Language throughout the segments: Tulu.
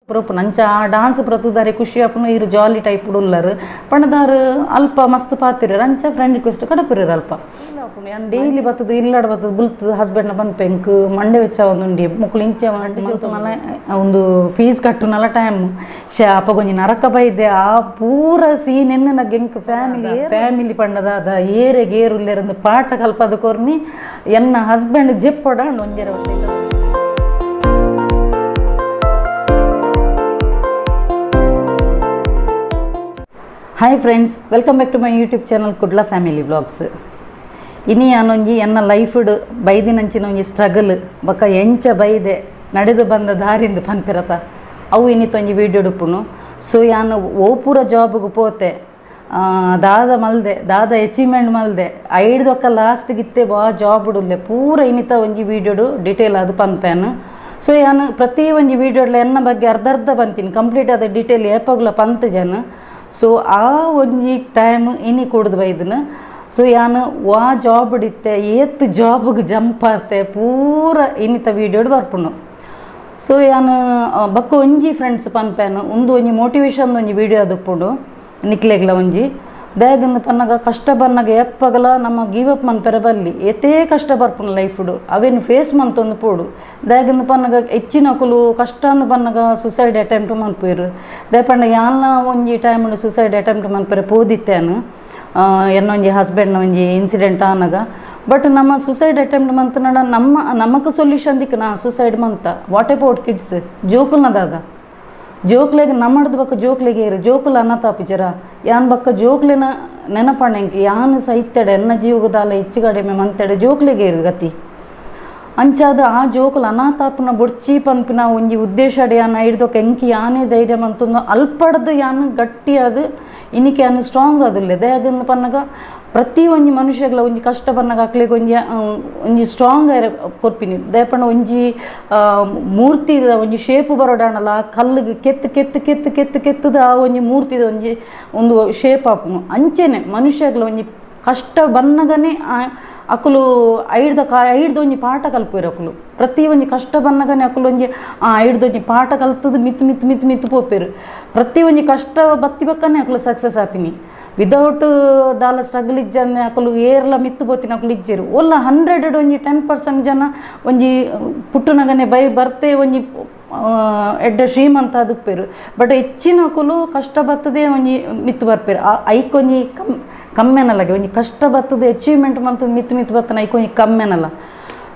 ನಂಚ ಆ ಡಾನ್ಸ್ ಪ್ರತುದಾರೆ ಖುಷಿ ಆಪುನು ಇರು ಜಾಲಿ ಟೈಪ್ ಉಲ್ಲರು ಪಣದಾರು ಅಲ್ಪ ಮಸ್ತ್ ಪಾತಿರು ಅಂಚ ಫ್ರೆಂಡ್ ರಿಕ್ವೆಸ್ಟ್ ಕಡಪುರಿರು ಅಲ್ಪ ಯಾನ್ ಡೈಲಿ ಬತ್ತದು ಇಲ್ಲಡ ಬತ್ತದು ಬುಲ್ತದು ಹಸ್ಬೆಂಡ್ನ ಪನ್ಪೆ ಎಂಕ್ ಮಂಡೆ ವೆಚ್ಚ ಒಂದುಂಡಿ ಮುಕ್ಕುಲು ಇಂಚ ಮಂಡೆ ಚೋತುನಲ ಒಂದು ಫೀಸ್ ಕಟ್ಟುನಲ ಟೈಮ್ ಶೇ ಅಪಗೊಂಜಿ ನರಕ ಬೈದೆ ಆ ಪೂರ ಸೀನ್ ಎನ್ನ ಎಂಕ್ ಫ್ಯಾಮಿಲಿ ಫ್ಯಾಮಿಲಿ ಪಣ್ಣದಾದ ಏರೆ ಗೇರುಲ್ಲೆರಂದು ಪಾಠ ಕಲ್ಪದ ಕೊರ್ನಿ ಎನ್ನ husband ಜೆಪ್ಪೊಡ ಒಂಜೆರ. Hi friends, welcome back to my YouTube channel Kudla family vlogs. ಇನಿ ಯಾನೊಂಜಿ ಎನ್ನ ಲೈಫ್ಡ್ ಬೈದಿನಂಚಿನ ಒಂಜಿ ಸ್ಟ್ರಗಲ್ ಬೊಕ್ಕ ಎಂಚ ಬೈದೆ ನಡೆದು ಬಂದ ದಾರಿಂದು ಪನ್ಪಿರತ ಅವು ಇನ್ನಿತ್ತೊಂಜಿ ವೀಡಿಯೋ ಡುಪ್ಪುನು. ಸೊ ಯಾನು ಓ ಪೂರ ಜಾಬ್ಗೆ ಪೋತೆ, ದಾದ ಮಲ್ದೆ ದಾದ ಅಚೀವ್ಮೆಂಟ್ ಮಲ್ದೆ ಐಡ್ದೊಕ್ಕ ಲಾಸ್ಟ್ಗಿತ್ತೆ ವಾ ಜಾಬ್ ಉಲ್ಲೆ ಪೂರ ಇನ್ನಿತ ಒಂಜಿ ವೀಡಿಯೋಡು ಡಿಟೇಲ್ ಅದು ಪನ್ಪೇನು. ಸೊ ಯಾನು ಪ್ರತಿ ಒಂಜಿ ವೀಡಿಯೋಡ್ಲ ಎನ್ನ ಬಗ್ಗೆ ಅರ್ಧ ಅರ್ಧ ಬಂತೀನಿ, ಕಂಪ್ಲೀಟ್ ಆದ ಡೀಟೇಲ್ ಏಪಗ್ಲ ಪಂತ ಜನ. ಸೊ ಆ ಒಂಜಿ ಟೈಮ್ ಇನಿ ಕೂಡ್ದು ಬೈದನ. ಸೊ ಯಾನು ವಾ ಜಾಬ್ ಇತ್ತೆ ಏತ್ ಜಾಬ್ಗೆ ಜಂಪ್ ಆತೆ ಪೂರ ಇನ್ನಿತ ವೀಡಿಯೋಡ್ ಬರ್ಪುನು. ಸೊ ಯಾನು ಬೊಕ್ಕ ಒಂಜಿ ಫ್ರೆಂಡ್ಸ್ ಪನ್ಪೇನು ಒಂದು ಒಂಜಿ ಮೋಟಿವೇಶನ್ ಒಂಜಿ ವೀಡಿಯೋ ಅದುಪ್ಪುಂಡು ನಿಕ್ಲೆಗ್ಲ ಒಂಜಿ ದಾಯಗಂದು ಪನ್ನಗ ಕಷ್ಟ ಬನ್ನಗ ಎಪ್ಪಗಲ ನಮ್ಮ ಗಿವ್ ಅಪ್ ಮನ್ಪೆರೆ ಬಲ್ಲಿ ಏತೇ ಕಷ್ಟ ಬರ್ಪುನು ಲೈಫುಡು ಅವೇನು ಫೇಸ್ ಮಂತೊಂದು ಪೋಡು. ದಾಯಗಂದು ಪನ್ನಗ ಹೆಚ್ಚಿನಕುಲು ಕಷ್ಟ ಅಂದು ಪನ್ನಗ ಸುಸೈಡ್ ಅಟೆಂಪ್ಟ್ ಮನ್ಪುವೆರು. ದಾಯಪಂಡ ಯಾನ್ಲ ಒಂಜಿ time suicide attempt ಮನ್ಪೆರೆ ಪೋದಿತ್ತೇನು ಎನ್ನೊಂಜಿ ಹಸ್ಬೆಂಡ್ನ ಒಂಜಿ ಇನ್ಸಿಡೆಂಟ್ ಆನಗ. ಬಟ್ ನಮ್ಮ ಸುಸೈಡ್ ಅಟೆಂಪ್ಟ್ ಮಂತನಡ ನಮ್ಮ ನಮಕ್ ಸೊಲ್ಯೂಷನ್ ದಿಕ್ಕ ನಾ suicide month what about kids ಜೋಕುಲ್ನ ದಾದ ಜೋಕ್ಲೆಗ್ ನಮ್ಮಡ್ದು ಬೊಕ್ಕ ಜೋಕ್ಲೆಗೆ ಏರು ಜೋಕುಲು ಅನಾಥಾಪು ಜರ ಯಾನ್ ಬೊಕ್ಕ ಜೋಕ್ಲೆನ ನೆನಪಣೆಂಕ್ ಯಾನ್ ಸೈತೆಡೆ ಎನ್ನ ಜೀವಗದಾಲ ಹೆಚ್ಚು ಕಡಿಮೆ ಮಂತೆಡೆ ಜೋಕ್ಲೆಗೆ ಏರು ಗತಿ ಅಂಚಾದ ಆ ಜೋಕುಲು ಅನಾಥಾಪುನ ಬೊಡ್ಚಿ ಪನ್ಪಿನ ಒಂಜಿ ಉದ್ದೇಶ ಯಾನ್ ಐಡ್ದೊಕ್ಕ ಎಂಕ್ ಯಾನೇ ಧೈರ್ಯ ಮಂತೊಂದು ಅಲ್ಪಡ್ದು ಯಾನ್ ಗಟ್ಟಿಯಾದ ಇನ್ನಿಕೆ ಯಾನ್ ಸ್ಟ್ರಾಂಗ್ ಆದುಲ್ಲೆ. ದಯಾಗಂದು ಪನ್ನಗ ಪ್ರತಿ ಒಂಜಿ ಮನುಷ್ಯಗ್ಲ ಒಂಜಿ ಕಷ್ಟ ಬನ್ನಗ ಅಕ್ಲೆಗ್ ಒಂಜಿ ಒಂಜಿ ಸ್ಟ್ರಾಂಗ್ ಆಯ್ರೆ ಕೊರ್ಪಿನಿ. ದಯಪಂಡ ಒಂಜಿ ಮೂರ್ತಿದ ಒಂಜಿ ಶೇಪ್ ಬರೋಡಾಣಲ್ಲ ಆ ಕಲ್ಲಿಗೆ ಕೆತ್ತು ಕೆತ್ತು ಕೆತ್ತು ಕೆತ್ತು ಕೆತ್ತದ ಆ ಒಂಜಿ ಮೂರ್ತಿದ ಒಂಜಿ ಒಂದು ಶೇಪ್ ಆಪುನು. ಅಂಚೆನೆ ಮನುಷ್ಯಗ್ಲ ಒಂಜಿ ಕಷ್ಟ ಬನ್ನಗನೇ ಅಕುಲು ಐಡ್ದ ಐಡ್ದ ಒಂಜಿ ಪಾಠ ಕಲ್ಪುವೆರು ಅಕುಲು. ಪ್ರತಿ ಒಂಜಿ ಕಷ್ಟ ಬನ್ನಗನೆ ಅಕುಲು ಒಂಜಿ ಆ ಐಡ್ದ ಒಂಜಿ ಪಾಠ ಕಲ್ತದ ಮಿತ್ತು ಮಿತ್ತು ಮಿತ್ತು ಮಿತ್ತು ಪೋಪೆರು. ಪ್ರತಿ ಒಂಜಿ ಕಷ್ಟ ಬತ್ತಿ ಬಕ್ಕನೆ ಅಕುಲು ಸಕ್ಸಸ್ ಆಪಿನಿ. ವಿದೌಟ್ ದಾಲ ಸ್ಟ್ರಗಲ್ ಇಜ್ಜಂದೆ ಅಕುಲು ಏರ್ಲ ಮಿತ್ತು ಪೋತಿನ ಅಕುಲು ಇಜ್ಜೆರು. ಒಲ್ಲ 100 ಒಂಜಿ 10% ಜನ ಒಂಜಿ ಪುಟ್ಟುನಗನೆ ಬೈ ಬರ್ತೆ ಒಂಜಿ ಎಡ್ಡೆ ಶ್ರೀಮಂತ ಅದುಪ್ಪೆರು. ಬಟ್ ಹೆಚ್ಚಿನ ಅಕುಲು ಕಷ್ಟ ಬರ್ತದೆ ಒಂಜಿ ಮಿತ್ತು ಬರ್ಪೆರು. ಐಕೊಂಜಿ ಕಮ್ಮೆನಲ್ಲಗೆ ಒಂಜಿ ಕಷ್ಟ ಬರ್ತದೆ ಅಚೀವ್ಮೆಂಟ್ ಮಂತ್ ಮಿತ್ತು ಮಿತ್ತು ಬರ್ತನ ಐಕೊಂಜಿ ಕಮ್ಮೆನಲ್ಲ.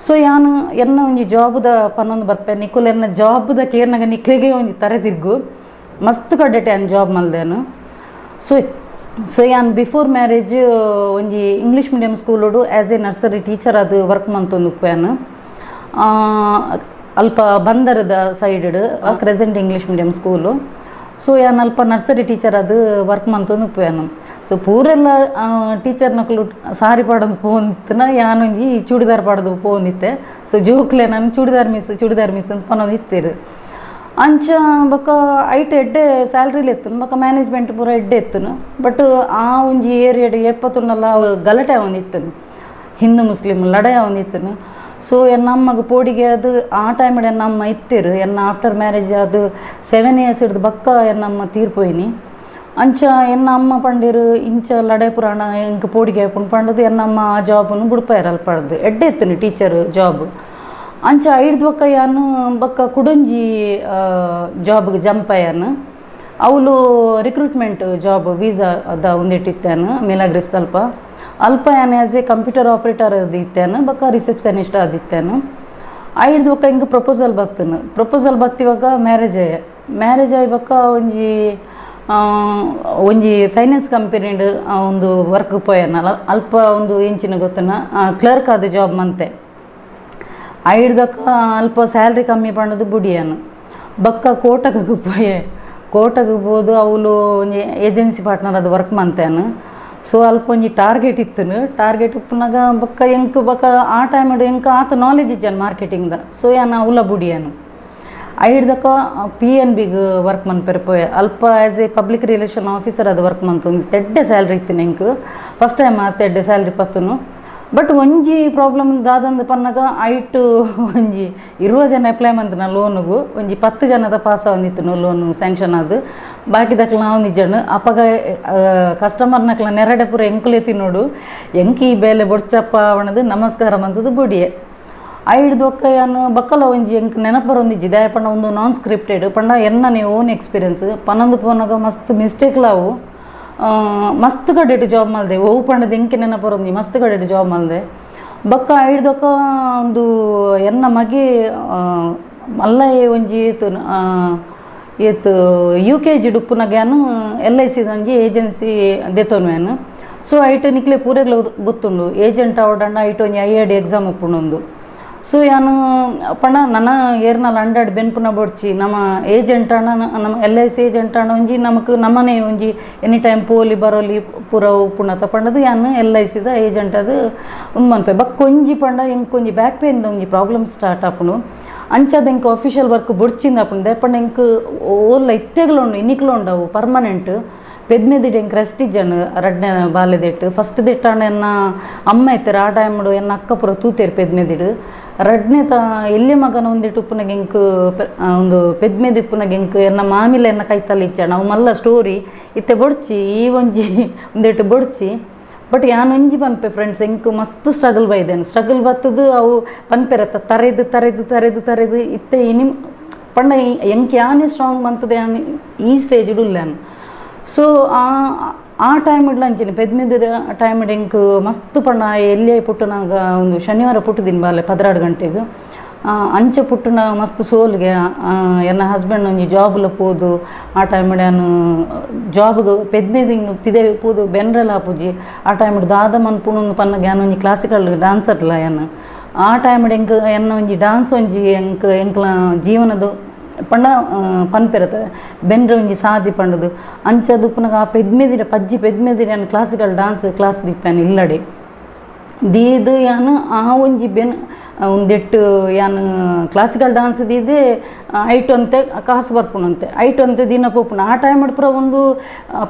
ಸೊ ಯಾನು ಎನ್ನ ಒಂಜಿ ಜಾಬುದ ಪನ್ನೊಂದು ಬರ್ಪೆ ನಿಕುಲು ಎನ್ನ ಜಾಬುದ ಕೇರ್ನಾಗ ನಿಕ್ಲೆಗೆ ಒಂಜಿ ತರೆ ತಿರ್ಗು ಮಸ್ತ್ ಕಡ್ಡೆಟೆ ಯಾನ್ ಜಾಬ್ ಮಲ್ದೇನು. ಸೊ ಸೊ ಯಾನ್ ಬಿಫೋರ್ ಮ್ಯಾರೇಜ್ ಒಂಜಿ ಇಂಗ್ಲೀಷ್ ಮೀಡಿಯಮ್ ಸ್ಕೂಲುಡು as A nursery teacher ಅದು ವರ್ಕ್ ಮಂತೊಂದು ಉಪ್ಪುವೆನು. ಅಲ್ಪ ಬಂದರದ side Crescent English medium school. So ಯಾನ್ ಅಲ್ಪ ನರ್ಸರಿ ಟೀಚರ್ ಅದು ವರ್ಕ್ ಮಂತೊಂದು ಉಪ್ಪುವೆನು. ಸೊ ಪೂರೆಲ್ಲ ಟೀಚರ್ನಕುಲು ಸಾರಿ ಪಾಡೊಂದು ಪೋವೊಂದಿತ್ತುನ ಯಾನೊಂಜಿ ಚೂಡಿದಾರ್ ಪಾಡೊಂದು ಪೋವೊಂದಿತ್ತೆ. ಸೊ ಜೋಕ್ಲೆ ನಾನು ಚೂಡಿದಾರ್ ಮಿಸ್ ಚೂಡಿದಾರ್ ಮಿಸ್ ಅಂತ ಪನೊಂದು ಇತ್ತೆರು. ಅಂಚ ಬೊಕ್ಕ ಐಟ್ ಎಡ್ಡೆ ಸ್ಯಾಲ್ರಿಲಿ ಎತ್ತುನು ಬೊಕ್ಕ ಮ್ಯಾನೇಜ್ಮೆಂಟ್ ಪೂರ ಎಡ್ಡೆ ಎತ್ತುನು. ಬಟ್ ಆ ಒಂಜಿ ಏರಿಯಾಡ್ ಏಪತ್ತುಂಡಲ ಗಲಾಟೆ ಅವನಿತ್ತನು, ಹಿಂದೂ ಮುಸ್ಲಿಂ ಲಡಾಯಿ ಅವನಿತ್ತನು. ಸೊ ಎನ್ನಮ್ಮಗ ಪೋಡಿಗೆ ಅದು ಆ ಟೈಮ್ಡ್ ಎನ್ನಮ್ಮ ಇತ್ತೆರು. ಎನ್ನ ಆಫ್ಟರ್ ಮ್ಯಾರೇಜ್ ಅದು 7 ಇಯರ್ಸ್ ಹಿಡ್ದು ಬೊಕ್ಕ ಎನ್ನಮ್ಮ ತೀರ್ಪೋಯಿನಿ. ಅಂಚ ಎನ್ನ ಅಮ್ಮ ಪಂಡಿರು ಇಂಚ ಲಡಾಯಿ ಪುರಾಣ ಇಂಕ ಪೋಡಿಗೆ ಆಪುಂಡು ಪಂಡದು ಎನ್ನಮ್ಮ ಆ ಜಾಬನ್ನು ಬುಡ್ಪಾಯರು ಅಲ್ಪಡ್ದು ಎಡ್ಡೆ ಎತ್ತುನು ಟೀಚರ್ ಜಾಬ್. ಅಂಚ ಐಡ್ದು ಬೊಕ್ಕ ಯಾನು ಬೊಕ್ಕ ಕುಡೊಂಜಿ ಜಾಬ್ಗೆ ಜಂಪ್ ಆಯಾನು. ಅವಳು recruitment job visa ಅದ ಒಂದಿಟ್ಟಿತ್ತೇನು ಮಿಲಾಗ್ರಿಸ್ ಅಲ್ಪ ಅಲ್ಪ ಯಾನು as A computer operator ಅದು ಇತ್ತೇನು ಬೊಕ್ಕ ರಿಸೆಪ್ಷನಿಸ್ಟ್ ಅದಿತ್ತೇನು. ಐಡ್ದು ಬೊಕ್ಕ ಹಿಂಗೆ ಪ್ರಪೋಸಲ್ ಬತ್ತನು. ಪ್ರಪೋಸಲ್ ಬತ್ತಿವಾಗ ಮ್ಯಾರೇಜ್ ಆಯ. ಮ್ಯಾರೇಜ್ ಆಯ್ ಬೊಕ್ಕ ಒಂಜಿ ಒಂಜಿ ಫೈನಾನ್ಸ್ ಕಂಪನಿಡ್ ಒಂದು ವರ್ಕ್ ಪೋಯನಲ್ಲ ಅಲ್ಪ ಒಂದು ಎಂಚಿನ ಗೊತ್ತನ ಕ್ಲರ್ಕ್ ಆದ ಜಾಬ್ ಮಂತೆ. ಐಡ್ದಕ್ಕ ಅಲ್ಪ ಸ್ಯಾಲ್ರಿ ಕಮ್ಮಿ ಪಂಡದು ಬುಡಿಯಾನು. ಬೊಕ್ಕ ಕೋಟಕ್ಕೆ ಪೋಯೆ. ಕೋಟಕ್ಕೆ ಪೋದು ಅವಳು ಒಂಜಿ ಏಜೆನ್ಸಿ ಪಾರ್ಟ್ನರ್ ಅದು ವರ್ಕ್ ಮಂತೇನು. ಸೊ ಅಲ್ಪ ಒಂಜಿ ಟಾರ್ಗೆಟ್ ಇತ್ತನು. ಟಾರ್ಗೆಟ್ ಉಪ್ಪುನಾಗ ಬೊಕ್ಕ ಎಂಕ್ ಬೊಕ್ಕ ಆ ಟೈಮ್ಡ್ ಎಂಕ್ ಆತ ನಾಲೆಜ್ ಇಜ್ಜಾನ್ ಮಾರ್ಕೆಟಿಂಗ್ದ. ಸೊ ಯಾನ್ ಅವಲ ಬುಡಿಯಾನು. ಐಡ್ದಕ್ಕ ಪಿ ಎನ್ ಬಿಗ್ ವರ್ಕ್ ಮನ್ಪೆರೆ ಪೋಯೆ. ಅಲ್ಪ as a public relation officer ಅದು ವರ್ಕ್ ಮಂತೊಂದು ಎಡ್ಡೆ ಸ್ಯಾಲ್ರಿ ಇತ್ತು ಎಂಕ್. ಫಸ್ಟ್ ಟೈಮ್ ಆತ ಎಡ್ಡೆ ಸ್ಯಾಲ್ರಿ ಪತ್ತುನು. But ಒಂಜಿ ಪ್ರಾಬ್ಲಮ್ ದಾದಂದು ಪನ್ನಗ ಐಟು ಒಂಜಿ 20 ಜನ ಅಪ್ಲೈ ಮಂತಿನ ಲೋನುಗು ಒಂಜಿ 10 ಜನದ ಪಾಸ್ ಆವೊಂದಿತ್ತು ಲೋನು ಸ್ಯಾಂಕ್ಷನ್ ಆದ್ ಬಾಕಿದಕ್ಲ ಆವೊಂದಿಜ್ಜಂಡ್. ಅಪಗ ಕಸ್ಟಮರ್ನಕ್ಲ ನೆರಡೆ ಪೂರ ಎಂಕುಲೆ ತಿನ್ನೋಡು ಎಂಕ್ ಈ ಬೇಲೆ ಬೊಡ್ಚಪ್ಪ ಅವಣದು ನಮಸ್ಕಾರ ಮಂತದು ಬೊಡಿಯೆ. ಐಡ್ದು ಬೊಕ್ಕ ಯಾನ್ ಬಕ್ಕಲ ಒಂಜಿ ಎಂಕ್ ನೆನಪು ಬರೊಂದಿಜ್ಜಿ ದಾಯೆ ಪಂಡ ಒಂದು ನಾನ್ ಸ್ಕ್ರಿಪ್ಟೆಡ್ ಪಂಡ ಎನ್ನನೆ ಓನ್ ಎಕ್ಸ್ಪೀರಿಯನ್ಸ್ ಪನೊಂದು ಪೋನಗ ಮಸ್ತ್ ಮಿಸ್ಟೇಕ್ಲಾವು ಮಸ್ತ್ ಕಡೆಟ್ ಜಾಬ್ ಮಲ್ದೆ ಒವು ಪಂಡದ ಎಂಕೆ ನೆನಪು ಬರೊಂದಿ ಮಸ್ತ್ ಕಡೆಟ್ ಜಾಬ್ ಮಲ್ದೆ. ಬೊಕ್ಕ ಐಡ್ದೊಕ್ಕ ಒಂದು ಎನ್ನ ಮಗೆ ಮಲ್ಲಯೆ ಒಂಜಿ ಏತ್ ಏತ್ U K G ಡುಪ್ಪುನಗ ಯಾನ್ L I C ಒಂಜಿ ಏಜೆನ್ಸಿ ದೆತೊನುವೆನ್. ಸೊ ಐಟ್ ನಿಕ್ಲೆ ಪೂರೆಗ್ಲ ಗೊತ್ತುಂಡು ಏಜೆಂಟ್ ಆವಡಂಡ ಐಟ್ ಒಂಜಿ I I D exam ಉಪ್ಪುಂಡು. ಸೊ ಯಾನ್ ಪಂಡ ನನ ಏರ್ನಲ ಅಂಡಾಡ್ ಬೆನ್ಪುನ ಬೊಡ್ಚಿ ನಮ್ಮ ಏಜೆಂಟ್ ಆಂಡ ನಮ್ಮ L I C agent ಆಂಡ ಒಂಜಿ ನಮಕ್ ನಮ್ಮನೆ ಒಂಜಿ ಎನಿ ಟೈಮ್ ಪೋಲಿ ಬರೋಲಿ ಪೂರ ಉಪ್ಪುನತ ಪಂಡದು ಯಾನ್ ಎಲ್ I ಸಿದ ಏಜೆಂಟ್ ಅದು ಉಂದು ಮನ್ಪೆ. ಬೊಕ್ಕ ಒಂಜಿ ಪಂಡ ಎಂಕ್ ಒಂಜಿ ಬ್ಯಾಕ್ ಪೇನ್ ಒಂಜಿ ಪ್ರಾಬ್ಲಮ್ ಸ್ಟಾರ್ಟ್ ಆಪುಂಡು. ಅಂಚಾದ ಎಂಕ್ ಅಫಿಷಿಯಲ್ ವರ್ಕ್ ಬೊಡ್ಚಿಂದ ಆಪುಂಡು ದಾಯೆ ಪಂಡ ಎಂಕ್ ಓಲ್ಲ ಇತ್ತೆಗ್ಲ ಉಂಡು ಇನಿಕ್ಲ ಉಂಡವು ಪರ್ಮನೆಂಟ್ ಪೆದ್ಮೆದಿಡ್ ಎಂಕ್ ರೆಸ್ಟ್ ಇಜ್ಜಂಡ್ ರಡ್ಡನೆ ಬಾಲೆದೆಟ್ ಫಸ್ಟ್ ದೆಟ್ಟಾಂಡ ಎನ್ನ ಅಮ್ಮ ಇತ್ತೆರ್ ಆ ಟೈಮ್ಡ್ ಎನ್ನ ಅಕ್ಕ ಪೂರ ತೂತೆರ್ ಪೆದ್ಮೆದಿಡ್. ರಡ್ಡನೆ ತ ಎಲ್ಯ ಮಗನ ಒಂದಿಟ್ಟು ಉಪ್ಪುನಗ ಎಂಕ್ ಒಂದು ಪೆದ್ಮೆದಿ ಉಪ್ಪುನಗ ಎಂಕ್ ಎನ್ನ ಮಾಮಿಲ ಎನ್ನ ಕೈತಲ್ ಇಜ್ಜಂಡ್ ಅವು ಮಲ್ಲ ಸ್ಟೋರಿ ಇತ್ತೆ ಬೊಡ್ಚಿ ಈ ಒಂಜಿ ಒಂದೆಟ್ಟು ಬೊಡ್ಚಿ. ಬಟ್ ಯಾನ್ ಒಂಜಿ ಪನ್ಪೆ ಫ್ರೆಂಡ್ಸ್ ಎಂಕ್ ಮಸ್ತ್ ಸ್ಟ್ರಗಲ್ ಬೈದೇನು ಸ್ಟ್ರಗಲ್ ಬತ್ತದು ಅವು ಪನ್ಪೆರತ್ತ ತರೆದು ತರೆದು ತರೆದು ತರೆದು ಇತ್ತೆ ಇನಿ ಪಂಡ ಎಂಕ್ ಯಾನೇ ಸ್ಟ್ರಾಂಗ್ ಮಂತುದು ಯಾನ್ ಈ ಸ್ಟೇಜ್ಡ್ ಉಲ್ಲೆನ್. ಸೊ ಆ ಟೈಮ್ ಅಂಚಿನ ಪೆದ್ಮೆದ ಟೈಮ್ ಎಂಕ್ ಮಸ್ತ್ ಪಂಡ ಎಲ್ಲಿಯೇ ಪುಟ್ಟುನಾಗ ಒಂದು ಶನಿವಾರ ಪುಟ್ಟುದಿನ ಬಾಲೆ 12 ಗಂಟೆಗ್ ಅಂಚ ಪುಟ್ಟುನ ಮಸ್ತ್ ಸೋಲ್ಗೆ ಎನ್ನ ಹಸ್ಬೆಂಡ್ ಒಂಜಿ ಜಾಬ್ಲ ಪೋದು ಆ ಟೈಮ್ ಯಾನ್ ಜಾಬ್ಗ್ ಪೆದ್ಮೆದಿಂಗ್ ಪಿದೆ ಪೋದು ಬೆನ್ರೆಲ ಆಪುಜಿ. ಆ ಟೈಮ್ ದಾದ ಮನ್ಪುನು ಪನ್ನಗ ಯಾನ್ ಒಂಜಿ ಕ್ಲಾಸಿಕಲ್ ಡಾನ್ಸರ್ಲ ಯಾನ್ ಆ ಟೈಮ್ ಎಂಕ್ ಎನ್ನ ಒಂಜಿ ಡಾನ್ಸ್ ಒಂಜಿ ಎಂಕ್ ಎಂಕ್ಲ ಜೀವನದ ಪಂಡ ಪನ್ಪೆರತ ಬೆನ್ರೆ ಒಂಜಿ ಸಾದಿ ಪಂಡದು ಅಂಚದ ಉಪ್ಪುನಗ ಆ ಪೆದ್ಮೆದಿರ ಪಜ್ಜಿ ಪೆದ್ಮೆದಿರ ಯಾನ್ classical dance class ದೀಪೇನ್ ಇಲ್ಲಡೆ ದೀದ್ ಯಾನ್ ಆ ಒಂಜಿ ಬೆನ್ ಒಂದೆಟ್ಟು ಯಾನ್ ಕ್ಲಾಸಿಕಲ್ ಡಾನ್ಸ್ ದೀದೆ ಐಟ್ ಒಂತೆ ಕಾಸು ಬರ್ಪುಣಂತೆ ಐಟ್ ಒಂತೆ ದಿನ ಪೋಪುಣ ಆ ಟೈಮ್ ಪೂರ ಒಂದು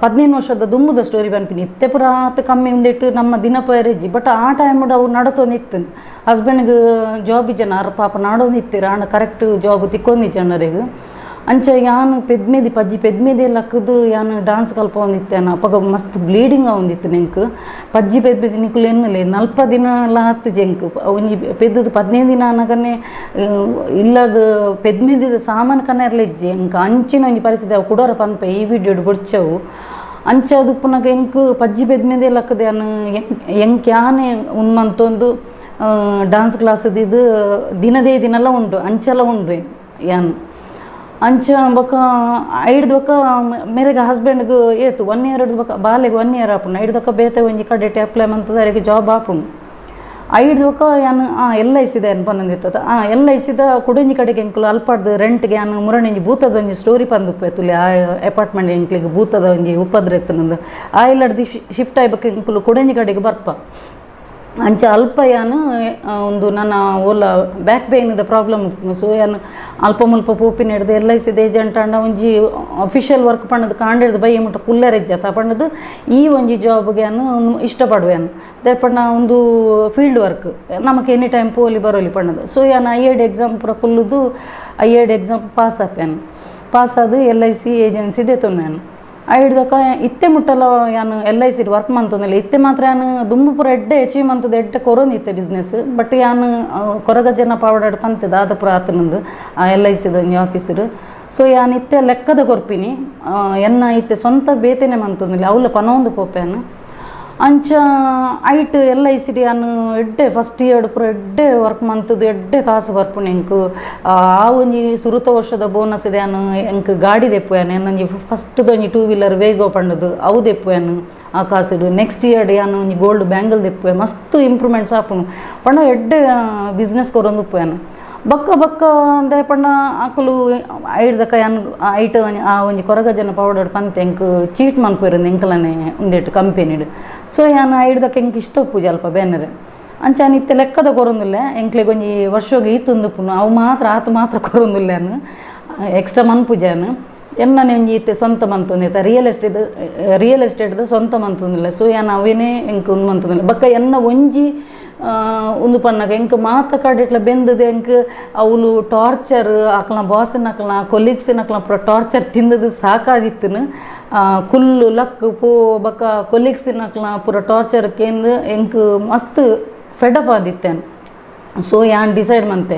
15 ವರ್ಷದ ದುಂಬುದ ಸ್ಟೋರಿ ಪನ್ಪಿನಿ ಇತ್ತೆ ಪೂರ ಆತ್ ಕಮ್ಮಿ ಒಂದೆಟ್ಟು ನಮ್ಮ ದಿನ ಪೋಯೆರೆ ಇಜ್ಜಿ. ಬಟ್ ಆ ಟೈಮ್ ಅವು ನಡತೊಂದಿತ್ತು ಹಸ್ಬೆಂಡ್ಗೆ ಜಾಬ್ ಇಜ್ಜನ ಆರ್ ಪಾಪ ನಾಡೊಂದಿತ್ತೆರ್ ಆಂಡ ಕರೆಕ್ಟ್ ಜಾಬ್ ತಿಕ್ಕೊಂದಿಜ್ಜನರೆಗ್. ಅಂಚ ಯಾನ್ ಪೆದ್ಮೆದಿ ಪಜ್ಜಿ ಪೆದ್ಮೆದಿ ಲಕ್ಕದು ಯಾನ್ ಡಾನ್ಸ್ ಕಲ್ಪೊಂದಿತ್ತೇನ ಅಪಗ ಮಸ್ತ್ ಬ್ಲೀಡಿಂಗ್ ಆವೊಂದಿತ್ತು ಎಂಕ್ ಪಜ್ಜಿ ಪೆದ್ಮೆದಿ ನಿಕುಲು ಎನ್ನುಲೆ 40 ದಿನ ಎಲ್ಲ ಆತುಜಿ ಎಂಕ್ ಒಂಜಿ ಪೆದ್ದುದು 15 ದಿನ ಆನಗನೆ ಇಲ್ಲಗ್ ಪೆದ್ಮೆದಿದ ಸಾಮಾನು ಕನೆರ್ಲ ಇಜ್ಜಿ ಎಂಕ್ ಅಂಚಿನ ಒಂಜಿ ಪರಿಸ್ಥಿತಿ ಅವು ಕುಡೋರ ಪನ್ಪೆ ಈ ವಿಡಿಯೋಡ್ ಬೊಡ್ಚವು. ಅಂಚ ಉಪ್ಪುನಗ ಎಂಕ್ ಪಜ್ಜಿ ಪೆದ್ಮೆದಿ ಲಕ್ಕದು ಯಾನ್ ಎಂಕ್ ಯಾನೇ ಉಂದು ಡಾನ್ಸ್ ಕ್ಲಾಸ್ ಇದು ದಿನದೇ ದಿನಲ ಉಂಡು ಅಂಚಲ ಉಂಡು ಯಾನ್ ಅಂಚ ಬೊಕ್ಕ ಐಡ್ದು ಬೊಕ್ಕ ಮೇರೆಗೆ ಹಸ್ಬೆಂಡ್ಗ್ ಏತು 1 ಇಯರ್ ಬೊಕ್ಕ ಬಾಲೆಗ್ 1 ಇಯರ್ ಆಪುಂಡು ಐಡ್ದು ಬೊಕ್ಕ ಬೇತೆ ಒಂಜಿ ಕಡೆಟ್ ಅಪ್ಲೈ ಮಂತುದು ಅರೆಗ್ ಜಾಬ್ ಆಪುಂಡು. ಐಡ್ದು ಬೊಕ್ಕ ಯಾನ್ ಎಲ್ I ಸಿದ ಯಾನ್ ಪನೊಂದಿತ್ತದ ಎಲ್ I ಸಿದ ಕುಡೊಂಜಿ ಕಡೆಗೆ ಎಂಕುಲು ಅಲ್ಪಾಡ್ದು ರೆಂಟ್ಗೆ ಯಾನ್ ಮುರಣಿ ಭೂತದ ಒಂಜಿ ಸ್ಟೋರಿ ಪಂದುಪ್ಪೆ ತುಲೆ ಆ ಅಪಾರ್ಟ್ಮೆಂಟ್ ಎಂಕ್ಲೆಗ್ ಭೂತದ ಒಂಜಿ ಉಪದ್ರ ಇತ್ತುಂದು ಆ ಇಲ್ಲಡ್ದು ಶಿಫ್ಟ್ ಆಯ್ಬೊಕ್ಕ ಎಂಕುಲು ಕುಡೊಂಜಿ ಕಡೆಗೆ ಬರ್ಪ. ಅಂಚ ಅಲ್ಪ ಯಾನ್ ಒಂದು ನನ್ನ ಓಲ ಬ್ಯಾಕ್ ಪೇಯ್ನ್ದ ಪ್ರಾಬ್ಲಮ್ ಉಪ್ಪುಂಡು. ಸೊ ಯಾನ್ ಅಲ್ಪ ಮುಲ್ಪ ಪೋಪಿನ ಹಿಡ್ದು ಎಲ್ I ಸಿದ ಏಜೆಂಟ್ ಆಂಡ ಒಂಜಿ ಅಫಿಷಿಯಲ್ ವರ್ಕ್ ಪಂಡದು ಕಾಂಡಿಡ್ದು ಬಯ್ಯ ಮುಟ್ಟ ಕುಲ್ಲೆರೆ ಇಜ್ಜತ ಪಂಡದು ಈ ಒಂಜಿ ಜಾಬ್ಗೆ ಯಾನ್ ಇಷ್ಟಪಡುವೆ ಯಾನ್ ದಾಯೆ ಪಂಡ ಒಂದು ಫೀಲ್ಡ್ ವರ್ಕ್ ನಮಕ್ ಎನಿ ಟೈಮ್ ಪೋಲಿ ಬರೋಲಿ ಪಂಡದು. ಸೊ ಯಾನ್ I I D exam ಪೂರ ಕುಲ್ಲುದು I I D exam pass ಆಪೇನ್ pass ಆದ್ L I C agency ದೆತೊನ್ನು ಯಾನ್ ಐಡ್ದೊಕ ಇತ್ತೆ ಮುಟ್ಟಲ ಯಾನ್ L I C work ಮಂತೊಂದಿಲ್ಲ ಇತ್ತೆ ಮಾತ್ರ ಯಾನ್ ದುಂಬು ಪೂರ ಎಡ್ಡೆ ಅಚೀವ್ ಮಂತುದು ಎಡ್ಡೆ ಕೊರೊಂದಿತ್ತೆ ಬಿಸ್ನೆಸ್. ಬಟ್ ಯಾನ್ ಕೊರಗಜ್ಜನ ಪಾವಡಾಡ್ ಪಂತೆ ದಾದ ಪೂರ ಆತನಂದು ಆ ಎಲ್ I ಸಿದ ಒಂಜಿ ಆಫೀಸರ್. ಸೊ ಯಾನ್ ಇತ್ತೆ ಲೆಕ್ಕದ ಕೊರ್ಪಿನಿ ಎನ್ನ ಇತ್ತೆ ಸ್ವಂತ ಬೇತೆನೆ ಮಂತೊಂದಿಲ್ಲ ಅವ್ಲ ಪನೊಂದು ಪೋಪೇನು. ಅಂಚ ಐಟ್ L I C ಯಾನ್ ಎಡ್ಡೆ ಫಸ್ಟ್ ಇಯರ್ ಪೂರ ಎಡ್ಡೆ ವರ್ಕ್ ಮಂತುದು ಎಡ್ಡೆ ಕಾಸು ಬರ್ಪುಂಡು ಎಂಕ್ ಆ ಒಂಜಿ ಸುರುತ ವರ್ಷದ ಬೋನಸ್ ಯಾನ್ ಎಂಕ್ ಗಾಡಿ ದೆಪ್ಪುವೇನು ಎನ್ನೊಂಜಿ ಫಸ್ಟ್ ಒಂಜಿ 2 ವೀಲರ್ ವೇಗೋ ಪಂಡದು ಅವು ದೆಪ್ಪುವೇನು ಆ ಕಾಸುಡು. ನೆಕ್ಸ್ಟ್ ಇಯರ್ ಯಾನ್ ಒಂಜಿ ಗೋಲ್ಡ್ ಬ್ಯಾಂಗಲ್ ದೆಪ್ಪುವೆ ಮಸ್ತ್ ಇಂಪ್ರೂವ್ಮೆಂಟ್ಸ್ ಆಪುಂಡು ಪಂಡ ಎಡ್ಡೆ ಬಿಸ್ನೆಸ್ ಕೊರೊಂದು ಉಪ್ಪುವೇನು. ಬೊಕ್ಕ ಬೊಕ್ಕ ದಾಯೆ ಪಂಡ ಅಕುಲು ಐಡ್ದಕ ಯಾನ್ ಐಟ್ ಆ ಒಂಜಿ ಕೊರಗಜ್ಜನ ಪೌಡರ್ ಪಂತೆ ಎಂಕ್ ಚೀಟ್ ಮನ್ಪುವೆರ್ ಎಂಕಲನೆ ಉಂದೆಟ್ ಕಂಪೆನಿಡ್. ಸೊ ಯಾನ್ ಐಡ್ದಕ ಎಂಕ್ ಇಷ್ಟ ಉಪ್ಪುಜಿ ಅಲ್ಪ ಬೇನರೆ ಅಂಚ ಯಾನ್ ಇತ್ತೆ ಲೆಕ್ಕದ ಕೊರೊಂದುಲ್ಲೆ ಎಂಕ್ಲೆಗ್ ಒಂಜಿ ವರ್ಷಗ್ ಈತೊಂದು ಉಪ್ಪುನು ಅವು ಮಾತ್ರ ಆತ್ ಮಾತ್ರ ಕೊರೊಂದುಲ್ಲೆ ಯಾನ್ ಎಕ್ಸ್ಟ್ರಾ ಮನ್ಪುಜಿ ಯಾನ್ ಎನ್ನನೆ ಒಂಜಿ ಇತ್ತೆ ಸ್ವಂತ ಮಂತೊಂದಿತ್ತೆ ರಿಯಲ್ ಎಸ್ಟೇಟ್ದ ಸ್ವಂತ ಮಂತೊಂದುಲ್ಲೆ. ಸೊ ಯಾನ್ ಅವೇನೇ ಎಂಕ್ ಉಂದು ಮಂತೊಂದುಲ್ಲೆ. ಬೊಕ್ಕ ಎನ್ನ ಒಂಜಿ ಉಂದು ಪನ್ನಗ ಎಂಕ್ ಮಾತ ಕಡೆಟ್ಲ ಬೆಂದದು ಎಂಕ್ ಅವ್ಲು ಟಾರ್ಚರ್ ಅಕ್ಲನ ಬಾಸ್ನಕ್ಲನ ಕೊಲೀಗ್ಸ್ನಕ್ಲನ ಪೂರ ಟಾರ್ಚರ್ ತಿಂದದು ಸಾಕಾದಿತ್ತುನು. ಕುಲ್ಲು ಲಕ್ ಪೋ ಬೊಕ್ಕ ಕೊಲೀಗ್ಸ್ನಕ್ಲನ ಪೂರ ಟಾರ್ಚರ್ ಕೇಂದು ಎಂಕ್ ಮಸ್ತ್ ಫೆಡಪ್ ಆದಿತ್ತೇನು. ಸೊ ಯಾನ್ ಡಿಸೈಡ್ ಮಂತೆ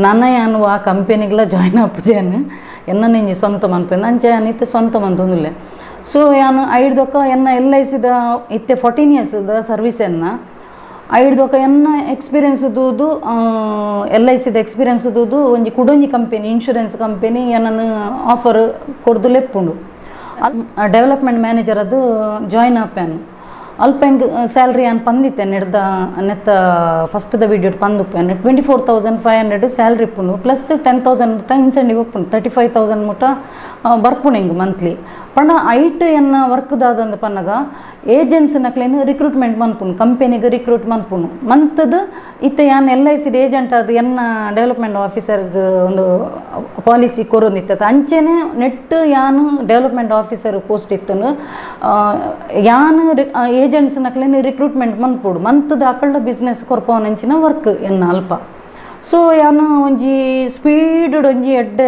ನನ ಯಾನ್ ಆ ಕಂಪೆನಿಗ್ಲ ಜಾಯ್ನ್ ಆಪುಜೇನು, ಎನ್ನ ಇಂಜಿ ಸ್ವಂತ ಮನ್ಪೆಂದು ಅಂಚ ಯಾನ್ ಇತ್ತೆ ಸ್ವಂತ ಮಂತೊಂದುಲ್ಲೆ. ಸೊ ಯಾನ್ ಐಡ್ದೊಕ್ಕ ಎನ್ನ ಎಲ್ I ಸಿದ ಇತ್ತೆ 14 ಇಯರ್ಸ್ದ ಸರ್ವಿಸ್ ಎನ್ನ ಐಡ್ದೊಕ್ಕ ಎನ್ನ ಎಕ್ಸ್ಪೀರಿಯನ್ಸ್ ತೂದು ಎಲ್ I ಸಿದ ಎಕ್ಸ್ಪೀರಿಯನ್ಸ್ ತೂದು ಒಂಜಿ ಕುಡೊಂಜಿ company insurance company ಎನ್ನನ್ offer ಕೊರ್ದು ಲೆಪ್ಪುಂಡು. ಡೆವಲಪ್ಮೆಂಟ್ ಮ್ಯಾನೇಜರ್ ಅದು ಜಾಯ್ನ್ ಆಪೇನು. ಅಲ್ಪ ಎಂಕ್ ಸ್ಯಾಲ್ರಿ ಯಾನ್ ಪಂದಿತ್ತೆ ನೆಡ್ದ ನೆತ್ತ ಫಸ್ಟ್ದ ವೀಡಿಯೋ ಪಂದುಪ್ಪೇನು 24,500 ಸ್ಯಾಲ್ರಿ ಇಪ್ಪುಂಡು, ಪ್ಲಸ್ 10,000 ಮುಟ್ಟ ಇನ್ಸೆಂಟಿವ್ ಉಪ್ಪುಂಡು, 35,000 ಮುಟ್ಟ ಬರ್ಪುಂಡು ಎಂಕ್ ಮಂತ್ಲಿ. ಪಂಡ ಐಟ್ ಎನ್ನ ವರ್ಕ್ ದಾದಂದು ಪನ್ನಗ ಏಜೆನ್ಸಿನಕ್ಲೇನು ರಿಕ್ರೂಟ್ಮೆಂಟ್ ಮನ್ಪುನು, ಕಂಪೆನಿಗೆ ರಿಕ್ರೂಟ್ ಮನ್ಪುನು ಮಂತದು. ಇತ್ತೆ ಯಾನ್ L I C agent ಅದು ಎನ್ನ ಡೆವಲಪ್ಮೆಂಟ್ ಆಫೀಸರ್ಗೆ ಒಂದು ಪಾಲಿಸಿ ಕೊರೊಂದಿತ್ತ. ಅಂಚೆನೆ ನೆಟ್ ಯಾನ್ development officer post ಇತ್ತನು, ಯಾನ್ ಏಜೆಂಟ್ಸ್ನಕ್ಲೇನು ರಿಕ್ರೂಟ್ಮೆಂಟ್ ಮನ್ಪೊಡು ಮಂತದ ಅಕಲ್ಡ ಬಿಸ್ನೆಸ್ ಕೊರ್ಪವನಂಚಿನ ವರ್ಕ್ ಎನ್ನ ಅಲ್ಪ. ಸೊ ಯಾನ್ ಒಂಜಿ ಸ್ಪೀಡ್ ಒಂಜಿ ಎಡ್ಡೆ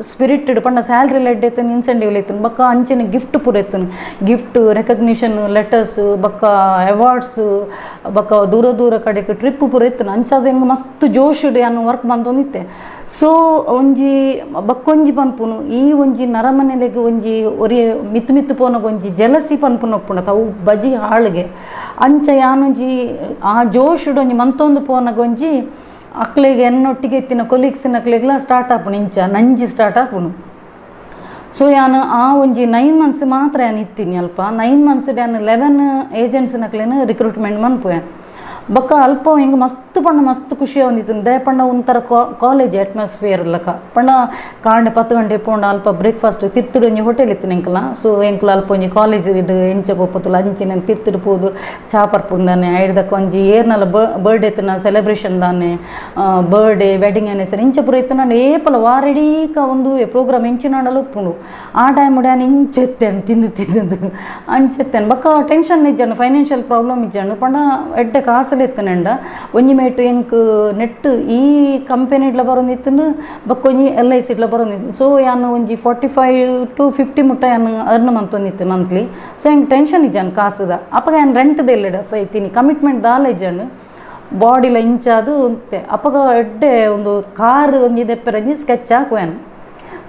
ಸ್ಪಿರಿಟೆಡ್ ಪಂಡ ಸ್ಯಾಲ್ರಿ ಎಡ್ಡೆ ಇತ್ತನು, ಇನ್ಸೆಂಟಿವ್ ಇತ್ತನು, ಬೊಕ್ಕ ಅಂಚನೆ ಗಿಫ್ಟ್ ಪೂರ ಇತ್ತನು, gift recognition letters ಬೊಕ್ಕ ಅವಾರ್ಡ್ಸ್ ಬೊಕ್ಕ ದೂರ ದೂರ ಕಡೆಗೆ ಟ್ರಿಪ್ ಪೂರ ಇತ್ತನು. ಅಂಚಾದ ಎಂಕ್ ಮಸ್ತ್ ಜೋಶ್ ಯಾನ್ ವರ್ಕ್ ಮಂತೊಂದಿತ್ತೆ. ಸೊ ಒಂಜಿ ಬಕ್ಕೊಂಜಿ ಪನ್ಪುನು ಈ ಒಂಜಿ ನರಮನೆಲೆಗ್ ಒಂಜಿ ಒರಿಯ ಮಿತ್ತು ಮಿತ್ತು ಪೋನಗ ಒಂಜಿ ಜಲಸಿ ಪನ್ಪುನ ಉಪ್ಪುಂಡು ಅವು ಬಜಿ ಹಾಳಿಗೆ. ಅಂಚ ಯಾನೊಂಜಿ ಆ ಜೋಶುಡು ಒಂಜಿ ಮಂತೊಂದು ಪೋನಗ ಒಂಜಿ ಅಕ್ಲೆಗ್ ಎನ್ನೊಟ್ಟಿಗೆ ಇತ್ತಿನ ಕೊಲೀಗ್ಸ್ನಕ್ಲೆಗ್ಲ ಸ್ಟಾರ್ಟ್ ಆಪುಂಡು ಇಂಚ ನಂಜಿ ಸ್ಟಾರ್ಟ್ ಆಪುಂಡು. ಸೊ ಯಾನ್ ಆ ಒಂಜಿ 9 ಮಂತ್ಸ್ ಮಾತ್ರ ಯಾನ್ ಇತ್ತೀನಿ ಅಲ್ಪ. 9 ಮಂತ್ಸ್ ಯಾನ್ 11 ಏಜೆಂಟ್ಸ್ನಕ್ಲೆನ್ ರಿಕ್ರೂಟ್ಮೆಂಟ್ ಮನ್ಪುವೆ. ಬೊಕ್ಕ ಅಲ್ಪ ಹಿಂಗೆ ಮಸ್ತ್ ಪಂಡ ಮಸ್ತ್ ಖುಷಿ ಆವೊಂದಿತ್ತು. ದಾಯೆ ಪಂಡ ಒಂಥರ ಕಾಲೇಜ್ ಅಟ್ಮಾಸ್ಫಿಯರ್ ಲಕ. ಪಂಡ ಕಾಂಡೆ 10 ಗಂಟೆ ಪೋಂಡ ಅಲ್ಪ ಬ್ರೇಕ್ಫಾಸ್ಟ್ ತಿರ್ತುಡು ಒಂಜಿ ಹೋಟೆಲ್ ಇತ್ತು ಎಂಕಲ. ಸೊ ಎಂಕುಲು ಅಲ್ಪ ಒಂಜಿ ಕಾಲೇಜ್ ಇಡ್ ಎಂಚ ಪೋಪತುಲು ಅಂಚಿನ ತಿರ್ತುಡು ಪೋದು ಚಾ ಪರ್ಪುಂದಾನೆ ಐಡ್ದಕ್ಕ ಒಂಜಿ ಏರ್ನಲ ಬರ್ಡೇ ಇತ್ತಿನ ಸೆಲೆಬ್ರೇಷನ್ ದಾನೆ birthday wedding anniversary ಇಂಚ ಪೂರ ಇತ್ತು. ನಾನು ಏಪಲ ವಾರಡೀಕ ಒಂದು ಪ್ರೋಗ್ರಾಮ್ ಎಂಚಿನಾಡಲು ಉಪ್ಪುಂಡು. ಆ ಟೈಮ್ ಯಾನ್ ಇಂಚೆತ್ತೇನೆ ತಿಂದು ತಿಂದು ಅಂಚೆತ್ತೇನೆ. ಬೊಕ್ಕ ಟೆನ್ಷನ್ ಇಜ್ಜಾಂಡು, ಫೈನಾನ್ಷಿಯಲ್ ಪ್ರಾಬ್ಲಮ್ ಇಜ್ಜಾಂಡು. ಪಂಡ ಎಡ್ಡೆ ಕಾಸು ಇತ್ತುಂಡ ಒಂಜಿ ಮೇಟು ಎಂಕ್ ನೆಟ್ ಈ ಕಂಪೆನಿಡ್ಲ ಬರೋಂದಿತ್ತು, ಬೊಕ್ಕ ಒಂಜಿ ಎಲ್ I ಸಿಡ್ಲ ಬರೋಂದಿತ್ತು. ಸೊ ಯಾನ್ ಒಂಜಿ 45 to 50 ಮುಟ್ಟ ಯಾನ್ ಅರ್ನ್ ಮಂತೊಂದಿತ್ತೆ ಮಂತ್ಲಿ. ಸೊ ಎಂಕ್ ಟೆನ್ಷನ್ ಇಜ್ಜಾಂಡು ಕಾಸುದ. ಅಪಗ ಯಾನ್ ರೆಂಟ್ದ ಎಲ್ಲೆಡ ಇತ್ತೀನಿ, ಕಮಿಟ್ಮೆಂಟ್ ದಾಲ ಇಜ್ಜಾಂಡು, ಬಾಡಿಲ ಇಂಚಾದು ಅಪಗ ಎಡ್ಡೆ ಒಂದು ಕಾರ್ ಒಂಜಿ ದೆಪ್ಪೆರಂಜಿ ಸ್ಕೆಚ್ ಹಾಕುವೇನು.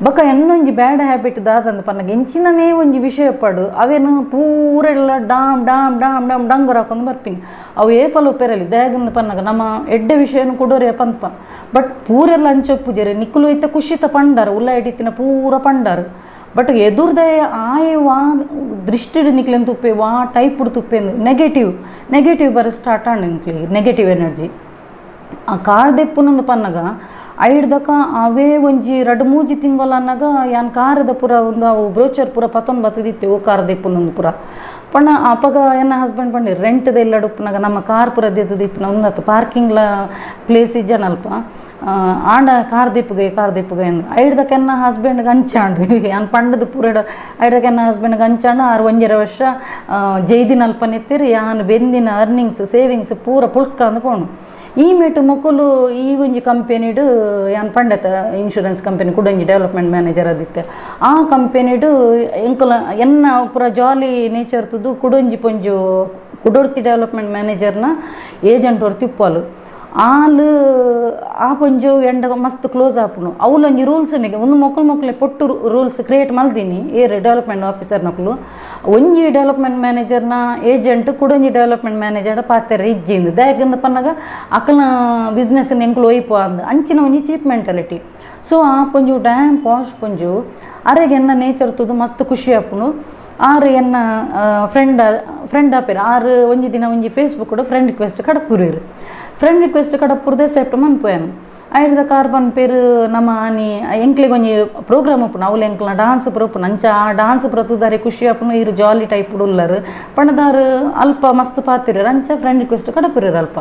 ಬೊಕ್ಕ ಎನ್ನೊಂಜಿ ಬ್ಯಾಡ್ ಹ್ಯಾಬಿಟ್ ದಾದಂದು ಪನ್ನಗ ಎಂಚಿನನೇ ಒಂಜಿ ವಿಷಯ ಪಡು ಅವೇನು ಪೂರೆಲ್ಲ dam dam dam dam ಡಂಗುರ ಹಾಕೊಂಡು ಬರ್ಪಿನಿ. ಅವು ಏಪಲ ಉಪ್ಪೆರಲಿ ದಾಗಂದು ಪನ್ನಗ ನಮ್ಮ ಎಡ್ಡೆ ವಿಷಯನು ಕೊಡೋರೆ ಪನ್ಪ. ಬಟ್ ಪೂರೆಲ್ಲ ಅಂಚೊಪ್ಪುಜೆರೆ ನಿಕ್ಕುಲು ಇತ್ತ ಖುಷಿತ ಪಂಡಾರ ಉಲ್ಲ ಹಿಡಿತಿನ ಪೂರ ಪಂಡಾರ. ಬಟ್ ಎದುರ್ದೆ ಆಯೆ ವಾ ದೃಷ್ಟಿಡ್ ನಿಕ್ಲೆನ್ ತುಪ್ಪೆ ವಾ ಟೈಪ್ ತುಪ್ಪೆಂದು ನೆಗೆಟಿವ್ ನೆಗೆಟಿವ್ ಬರ ಸ್ಟಾರ್ಟ್ ಆಂಡ್ ನಿಕ್ಲೆಗ್ ನೆಗೆಟಿವ್ ಎನರ್ಜಿ. ಆ ಕಾರ್ ದೆಪ್ಪುನೊಂದು ಪನ್ನಗ ಐಡ್ದಕ ಅವೇ ಒಂಜಿ ರಡ್ಡ್ ಮೂಜಿ ತಿಂಗೊಲ್ ಅನ್ನಗ ಯಾನ್ ಕಾರದ ಪೂರ ಒಂದು ಅವು ಬ್ರೋಚರ್ ಪೂರ ಪತ್ತೊಂದು ಬತ್ತದಿತ್ತೆ ಓ ಕಾರ್ ದೆಪ್ಪುನೊಂದು ಪೂರ. ಪಂಡ ಅಪಗ ಎನ್ನ ಹಸ್ಬೆಂಡ್ ಪಂಡೆ ರೆಂಟ್ದ ಎಲ್ಲ ಉಪ್ಪುನಗ ನಮ್ಮ ಕಾರ್ ಪೂರ ದೆತ್ತದು ಇಪ್ಪುನ ಒಂದತ್ತು ಪಾರ್ಕಿಂಗ್ಲ ಪ್ಲೇಸ್ ಇಜ್ಜನಲ್ಪ ಆಂಡ ಕಾರ್ ದೆಪ್ಪುಗೆ ಕಾರ್ ದೆಪ್ಪುಗೆ ಅಂದ್ ಐಡ್ದಕ ಎನ್ನ ಹಸ್ಬೆಂಡ್ಗೆ ಅಂಚಾಂಡು ಯಾನ್ ಪಂಡದು ಪೂರ ಐಡ್ದಕ ಎನ್ನ ಹಸ್ಬೆಂಡ್ಗೆ ಅಂಚಾಂಡು. ಆರು ಒಂಜರ ವರ್ಷ ಜೈದಿನ ಅಲ್ಪ ನೆತ್ತಿರು ಯಾನ್ ಬೆಂದಿನ ಅರ್ನಿಂಗ್ಸ್ ಸೇವಿಂಗ್ಸ್ ಪೂರ ಪುಳ್ಕ ಅಂದ್ ಪೋಣು. ಈ ಮೇಟು ಮೊಕುಲು ಈ ಒಂಜಿ ಕಂಪೆನಿಡು ಯಾನ್ ಪಂಡತ ಇನ್ಶೂರೆನ್ಸ್ ಕಂಪೆನಿ ಕೂಡ ಒಂಜಿ ಡೆವಲಪ್ಮೆಂಟ್ ಮ್ಯಾನೇಜರ್ ಆದಿತ್ತೆ. ಆ ಕಂಪೆನಿಡು ಎಂಕುಲ ಎನ್ನ ಪೂರ ಜಾಲಿ ನೇಚರ್ ತುದು ಕುಡೊಂಜಿ ಪೊಂಜು ಕುಡೊರ್ತಿ ಡೆವಲಪ್ಮೆಂಟ್ ಮ್ಯಾನೇಜರ್ನ ಏಜೆಂಟ್ ಒರ್ತಿ ಉಪ್ಪಾಲು ಆಲ್ ಆ ಪೊಂಜು ಎಂಡ ಮಸ್ತ್ ಕ್ಲೋಸ್ ಆಪುಂಡು. ಅವ್ಲೊಂಜಿ ರೂಲ್ಸ್ ಉಂಡು ಒಂದು ಮೊಕುಲು ಮೊಕುಲೆ ಪೊಟ್ಟು ರೂಲ್ಸ್ ಕ್ರಿಯೇಟ್ ಮಲ್ದಿನಿ ಏರ್ ಡೆವಲಪ್ಮೆಂಟ್ ಆಫೀಸರ್ ನಕುಲು. ಒಂಜಿ ಡೆವಲಪ್ಮೆಂಟ್ ಮ್ಯಾನೇಜರ್ನ ಏಜೆಂಟ್ ಕುಡೊಂಜಿ ಡೆವಲಪ್ಮೆಂಟ್ ಮ್ಯಾನೇಜರ್ ಪಾತೆರ ಇಜ್ಜಿಂದು ದಾಯೆಗಂದ್ ಪನ್ನಗ ಅಕಲ್ನ ಬಿಸ್ನೆಸ್ ಎಂಕುಲು ಒಯ್ಪು ಅಂದ್ ಅಂಚಿನ ಒಂಜಿ cheap mentality. So ಆ ಪೊಂಜು ಡ್ಯಾಮ್ ಪಾಶ್ ಪೊಂಜು ಅರೆಗೆ ಎನ್ನ ನೇಚರ್ ತೂದು ಮಸ್ತ್ ಖುಷಿ ಆಪುಂಡು. ಆರು ಎನ್ನ ಫ್ರೆಂಡ್ ಫ್ರೆಂಡ್ ಆಪೇರು. ಆರು ಒಂಜಿ ದಿನ ಒಂಜಿ Facebook friend request ಕಡಪುರಿರು. Friend request ಕಡಪುರದೆ accept ಮನ್ಪುವೇನು. ಐಡ್ದ car ಪನ್ಪೇರು ನಮ್ಮ ಆನಿ ಎಂಕ್ಲೆಗ್ ಒಂಜಿ ಪ್ರೋಗ್ರಾಮ್ ಉಪ್ಪುಂಡು ಅವ್ಲು ಎಂಕ್ಲ ಡಾನ್ಸ್ ಪೂರ ಉಪ್ಪುಂಡು. ಅಂಚ ಆ ಡಾನ್ಸ್ ಪೂರ ತೂದಾರೆ ಖುಷಿ ಆಪುಂಡು. ಇರು ಜಾಲಿ ಟೈಪ್ ಉಲ್ಲರು ಪಂಡದಾರು ಅಲ್ಪ ಮಸ್ತ್ ಪಾತಿರು ಅಂಚ ಫ್ರೆಂಡ್ ರಿಕ್ವೆಸ್ಟ್ ಕಡಪುರಿರು ಅಲ್ಪ.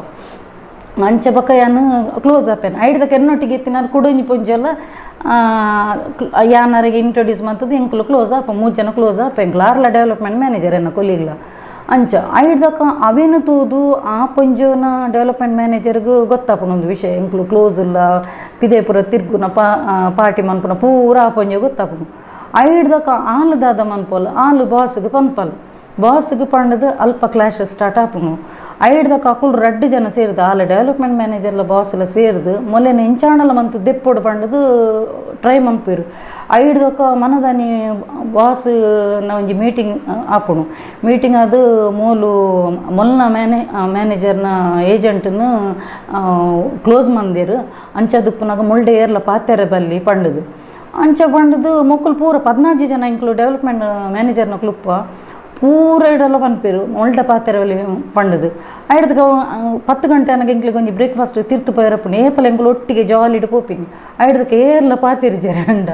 ಅಂಚ ಬೊಕ್ಕ ಯಾನ್ ಕ್ಲೋಸ್ ಆಪೇನು. ಐಡ್ದಕ್ಕೆ ಎನ್ನೊಟ್ಟಿಗೆ ಇತ್ತಿನಾರು ಕುಡೊಂಜಿ ಪೊಂಜೆಲ್ಲ ಯಾನರಿಗೆ ಇಂಟ್ರೊಡ್ಯೂಸ್ ಮಂತದ್ದು ಎಂಕುಲು ಕ್ಲೋಸ್ ಆಪ ಮೂರು ಜನ ಕ್ಲೋಸ್ ಆಪ ಎಂಕ್ಲು. ಆರ್ಲ ಡೆವಲಪ್ಮೆಂಟ್ ಮ್ಯಾನೇಜರ್ ಎನ್ನ ಕೊಲೀಗ್ಲ. ಅಂಚ ಐಡ್ದಕ್ಕ ಅವೇನು ತೂದು ಆ ಪೊಂಜೋನ ಡೆವಲಪ್ಮೆಂಟ್ ಮ್ಯಾನೇಜರ್ಗೆ ಗೊತ್ತಾಪುನ ಒಂದು ವಿಷಯ ಎಂಕ್ಲು ಕ್ಲೋಸ್ ಇಲ್ಲ ಪಿದೇಪುರ ತಿರ್ಗುನ ಪಾರ್ಟಿ ಮನ್ಪುನ ಪೂರ ಆ ಪೊಂಜೋ ಗೊತ್ತಾಪುನು ಐಡ್ದಕ್ಕ ಆಲು ದಾದ ಮನ್ಪೋಲ್ ಆಲು ಬಾಸ್ಗೆ ಪನ್ಪಲ್ ಬಾಸ್ಗೆ ಪಂಡದು ಅಲ್ಪ ಕ್ಲಾಶ್ ಸ್ಟಾರ್ಟ್ ಆಪುನು ಐಡ್ದಕ್ಕ ಅಕುಲು ರಡ್ಡು ಜನ ಸೇರಿದು ಆಲ ಡೆವಲಪ್ಮೆಂಟ್ ಮ್ಯಾನೇಜರ್ಲ ಬಾಸ್ಲ ಸೇರಿದು ಮೊಲೆನ ಎಂಚಾಣಲ ಮಂತು ದೆಪ್ಪೊಡು ಪಂಡದು ಟ್ರೈ ಮನ್ಪೇರು ಐಡ್ದಕ್ಕ ಮನದಾನಿ ಬಾಸ್ ಒಂಜಿ ಮೀಟಿಂಗ್ ಆಪುನು ಮೀಟಿಂಗ್ ಅದು ಮೂಲು ಮೊಲ್ನ ಮ್ಯಾನೇಜರ್ನ ಏಜೆಂಟನ್ನು ಕ್ಲೋಸ್ ಮಂದಿರು ಅಂಚ ದುಪ್ಪುನಾಗ ಮುಲ್ಡೆ ಏರ್ಲ ಪಾತೆರೆ ಬಲ್ಲಿ ಪಂಡದು ಅಂಚ ಪಂಡದು ಮೊಕ್ಕಲು ಪೂರ 14 ಜನ ಇಂಕ್ಲು ಡೆವಲಪ್ಮೆಂಟ್ ಮ್ಯಾನೇಜರ್ನ ಕ್ಲುಪ್ಪ ಪೂರ ಇಡಲ್ಲ ಪನ್ಪೇರು ಒಲ್ಡ ಪಾತೆರೆ ಬಲ್ಲಿ ಪಂಡದು ಐಡ್ದಕ್ಕ 10 ಗಂಟೆ ಅನಗ ಎಂಕ್ಲಿಗೆ ಒಂಜಿ ಬ್ರೇಕ್ಫಾಸ್ಟ್ ತಿರ್ತು ಪೋಯರಪ್ಪುನು ಏಪಲ ಎಂಕ್ಲು ಒಟ್ಟಿಗೆ ಜಾಲಿಡ್ ಪೋಪಿನಿ ಐಡ್ದಕ್ಕೆ ಏರ್ಲ ಪಾತೆರಿ ಜರ ಅಂಡ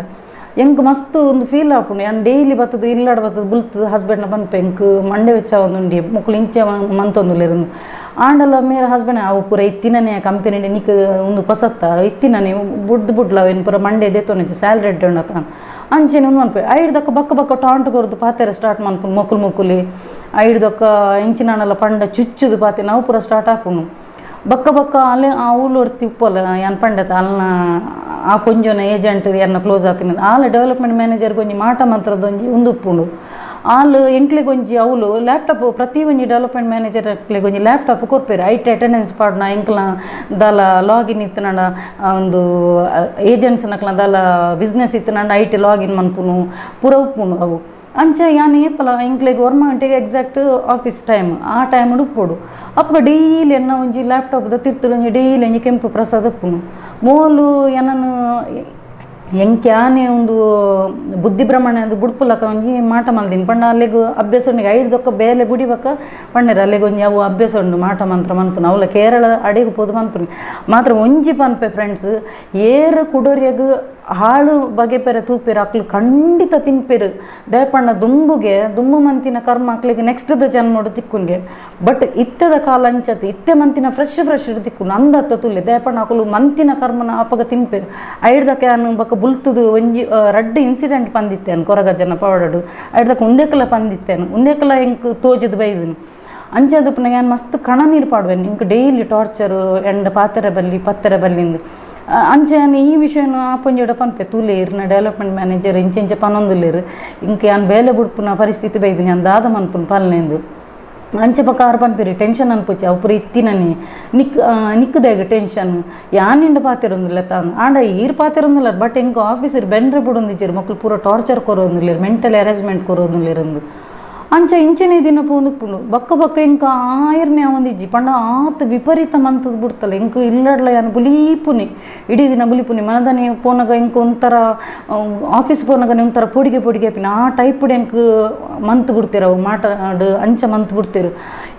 ಎಂಕ್ ಮಸ್ತ್ ಒಂದು ಫೀಲ್ ಆಪುಂಡು ಯಾನ್ ಡೈಲಿ ಬತ್ತದು ಇಲ್ಲಾಡ ಬತ್ತದು ಬುಲ್ತದು ಹಸ್ಬೆಂಡ್ನ ಪನ್ಪೆ ಎಂಕ್ ಮಂಡೆ ವೆಚ್ಚ ಒಂದುಂಡಿ ಮೊಕ್ಕಲು ಇಂಚ ಮಂತೊಂದುಲ್ಲೆರ್ ಆಂಡಲ ಮೇರ ಹಸ್ಬೆಂಡ್ ಅವು ಪೂರ ಇತ್ತಿನನೇ ಕಂಪೆನಿ ನಿಕ್ ಒಂದು ಪೊಸತ್ತ ಇತ್ತಿನನೇ ಬುಡ್ದು ಬುಡ್ಲ ಅವೇನು ಪೂರ ಮಂಡೆ ದೆತ್ತೊನಂಚೆ ಸ್ಯಾಲ್ರಿ ಎಡ್ಡೆ ಅಂಚೆನೆ ಒಂದು ಮನ್ಪೆ ಐಡ್ದಕ್ಕ ಬಕ್ಕ ಬಕ್ಕ ಟಾಂಟ್ ಕೊರ್ದು ಪಾತೆರೆ ಸ್ಟಾರ್ಟ್ ಮನ್ಪುನು ಮೊಕ್ಕಲು ಮೊಕ್ಕುಲಿ ಐಡ್ದಕ್ಕ ಇಂಚಿನಾನಲ್ಲ ಪಂಡ ಚುಚ್ಚುದು ಪಾತೆ ನಾವು ಪೂರ ಸ್ಟಾರ್ಟ್ ಆಪುನು ಬಕ್ಕ ಬಕ್ಕ ಅಲ್ಲೇ ಆ ಊಲೊರ್ತಿ ಉಪ್ಪಲ್ಲ ಯಾನ್ ಪಂಡತ ಅಲ್ನ ಆ ಪೊಂಜೋನ ಏಜೆಂಟ್ ಯಾರನ್ನ ಕ್ಲೋಸ್ ಆತಿನ ಆಲ್ ಡೆವಲಪ್ಮೆಂಟ್ ಮ್ಯಾನೇಜರ್ಗೆ ಒಂಜಿ ಮಾಟ ಮಂತ್ರದ ಒಂಜಿ ಉಂದು ಉಪ್ಪುಂಡು ಆಲ್ ಎಂಕ್ಲೆಗ್ ಒಂಜಿ ಅವಳು ಲ್ಯಾಪ್ಟಾಪ್ ಪ್ರತಿ ಒಂಜಿ ಡೆವಲಪ್ಮೆಂಟ್ ಮ್ಯಾನೇಜರ್ ಎಂಕ್ಲೆಗ್ ಒಂಜಿ ಲ್ಯಾಪ್ಟಾಪ್ ಕೊರ್ಪೇರು ಐಟ್ ಅಟೆಂಡೆನ್ಸ್ ಪಾಡ್ನ ಎಂಕ್ಲ ದಾಲ ಲಾಗಿನ್ ಇತ್ತನಂಡ ಒಂದು ಏಜೆಂಟ್ಸ್ ನಕ್ಲ ದಾಲ ಬಿಸ್ನೆಸ್ ಇತ್ತನಂಡ ಐಟ್ ಲಾಗಿನ್ ಮನ್ಪುನು ಪೂರ ಉಪ್ಪುಂಡು ಅವು ಅಂಚ ಯಾನ್ ಏಪಲ ಎಂಕ್ಲೆಗ್ ಒರ್ಮ ಗಂಟೆಗೆ exact office time ಆ ಟೈಮ್ ಉಪ್ಪೊಡು ಅಪ್ಪ ಡೈಲಿ ಎನ್ನ ಒಂಜಿ ಲ್ಯಾಪ್ಟಾಪ್ದ ತಿರ್ತುಡು ಒಂಜಿ ಡೈಲಿ ಒಂಜಿ ಕೆಂಪು ಪ್ರಸಾದ ಉಪ್ಪುನು ಮೋಲು ಎನನು ಎಂಕ್ಯಾನೆ ಒಂದು ಬುದ್ಧಿ ಭ್ರಮಣೆ ಅದು ಬುಡ್ಪುಲಕ ಒಂಜಿ ಮಾಟ ಮಲ್ದಿನಿ ಪಂಡ ಅಲ್ಲಿಗೆ ಅಭ್ಯಾಸ ಉಂಡು ಐಡ್ದೊಕ್ಕ ಬೇಲೆ ಬುಡಿಬಕ್ಕ ಪಂಡೆರ್ ಅಲ್ಲಿಗೆ ಒಂಜಿ ಅವು ಅಭ್ಯಾಸ ಉಂಡು ಮಾಟ ಮಂತ್ರ ಮನ್ಪುನ ಅವಲ ಕೇರಳ ಅಡಿಗೆ ಪೋದು ಮನ್ಪುನಿ ಮಾತ್ರ ಒಂಜಿ ಪನ್ಪೆ ಫ್ರೆಂಡ್ಸ್ ಏರು ಕುಡೋರಿಯಗ್ ಹಾಳು ಬಗೆ ಪೆರೆ ತೂಪೆರು ಅಕ್ಲು ಖಂಡಿತ ತಿನ್ಪೆರು ದಯಪಣ್ಣ ದುಂಬುಗೆ ದುಂಬು ಮಂತಿನ ಕರ್ಮ ಅಕ್ಲಿಗೆ ನೆಕ್ಸ್ಟ್ the ಜನ್ಮಡು ತಿಕ್ಕುನ್ಗೆ but ಇತ್ತದ ಕಾಲ ಅಂಚತ್ ಇತ್ತೆ ಮಂತಿನ ಫ್ರೆಶ್ ಫ್ರೆಶ್ ತಿಕ್ಕುನು ಅಂದತ್ತ ತುಲ್ಲೆ ದಯಪಣ್ಣ ಅಕುಲು ಮಂತಿನ ಕರ್ಮನ ಅಪಗ ತಿನ್ಪೆರು ಐಡ್ದಕ್ಕೆ ಅನು ಬಕ್ಕ ಬುಲ್ತುದು ಒಂಜಿ ರಡ್ಡು ಇನ್ಸಿಡೆಂಟ್ ಪಂದಿತ್ತೇನು ಕೊರಗಜ್ಜನ ಪವಾಡಡು ಐಡ್ದಕ್ಕೆ ಉಂದೆಕಲ ಪಂದಿತ್ತೇನು ಉಂದೆಕಲ ಎಂಕ್ ತೋಜದು ಬೈದನು ಅಂಚದಪ್ಪನ ಯಾನ್ ಮಸ್ತ್ ಕಣ ನೀರು ಪಾಡುವೆನು ಇಂಕ್ ಡೈಲಿ ಟಾರ್ಚರು ಎಂಡ ಪಾತೆರೆ ಬಲ್ಲಿ ಪತ್ತೆರೆ ಬಲ್ಲಿಂದು ಅಂಚೆ ಈ ವಿಷಯನು ಆ ಪೊಂಜೋಡ ಪನ್ಪೆ ತೂಲೇರು ನಾ ಡೆವಲಪ್ಮೆಂಟ್ ಮ್ಯಾನೇಜರ್ ಇಂಚೆ ಇಂಚೆ ಪನೊಂದುಲ್ಲೇರು ಇಂಕ ಯಾನ್ ಬೇಲೆ ಬುಡ್ಪುನ ಪರಿಸ್ಥಿತಿ ಬೈದಿನಿ ಯಾನ್ ದಾದ ಮನ್ಪುನ ಪಲ್ನೆಂದು ಅಂಚೆ ಪಕ್ಕ ಆರು ಪನ್ಪೇರಿ ಟೆನ್ಷನ್ ಅನ್ಪುಚಿ ಅವು ಪೂರ ಇತ್ತಿನನಿ ನಿಕ್ ನಿಕ್ಕದಾಗ ಟೆನ್ಷನ್ ಯಾನಿಂಡ ಪಾತಿರೊಂದಿಲ್ಲ ತಾನು ಆಂಡ ಈರ್ ಪಾತಿರೊಂದಿಲ್ಲ ಬಟ್ ಎಂಕ್ ಆಫೀಸರ್ ಬೆಂಡ್ರೆ ಬುಡೊಂದಿಜ್ಜೆರ್ ಮಕ್ಕಳು ಪೂರ ಟಾರ್ಚರ್ ಕೊರೊಂದಿಲ್ಲೆರ್ ಮೆಂಟಲ್ ಹ್ಯಾರಾಸ್ಮೆಂಟ್ ಕೊರೊಂದಿಲ್ಲೆರಂದು ಅಂಚ ಇಂಚನೆ ದಿನ ಪೋಂದುಪ್ಪುಂಡು ಬಕ್ಕ ಬಕ್ಕ ಇಂಕ ಆಯಿರ್ನೆ ಒಂದಿಜ್ಜಿ ಪಂಡ ಆತ ವಿಪರೀತ ಮಂತದ ಬಿಡ್ತಲ್ಲ ಇಂಕ ಇಲ್ಲಡ್ಲ ಯಾನ್ ಬುಲೀಪುನಿ ಇಡೀ ದಿನ ಬುಲಿಪುನಿ ಮನದನಿ ಪೋನಗ ಇಂಕ ಒಂಥರ ಆಫೀಸ್ ಪೋನಗನೆ ಒಂಥರ ಪೊಡಿಗೆ ಪೊಡಿಗೆ ಆಪಿನ ಆ ಟೈಪುಡು ಎಂಕ್ ಮಂತ್ ಬಿಡ್ತೀರ ಅವು ಮಾಟಾಡು ಅಂಚ ಮಂತ್ ಬಿಡ್ತೀರು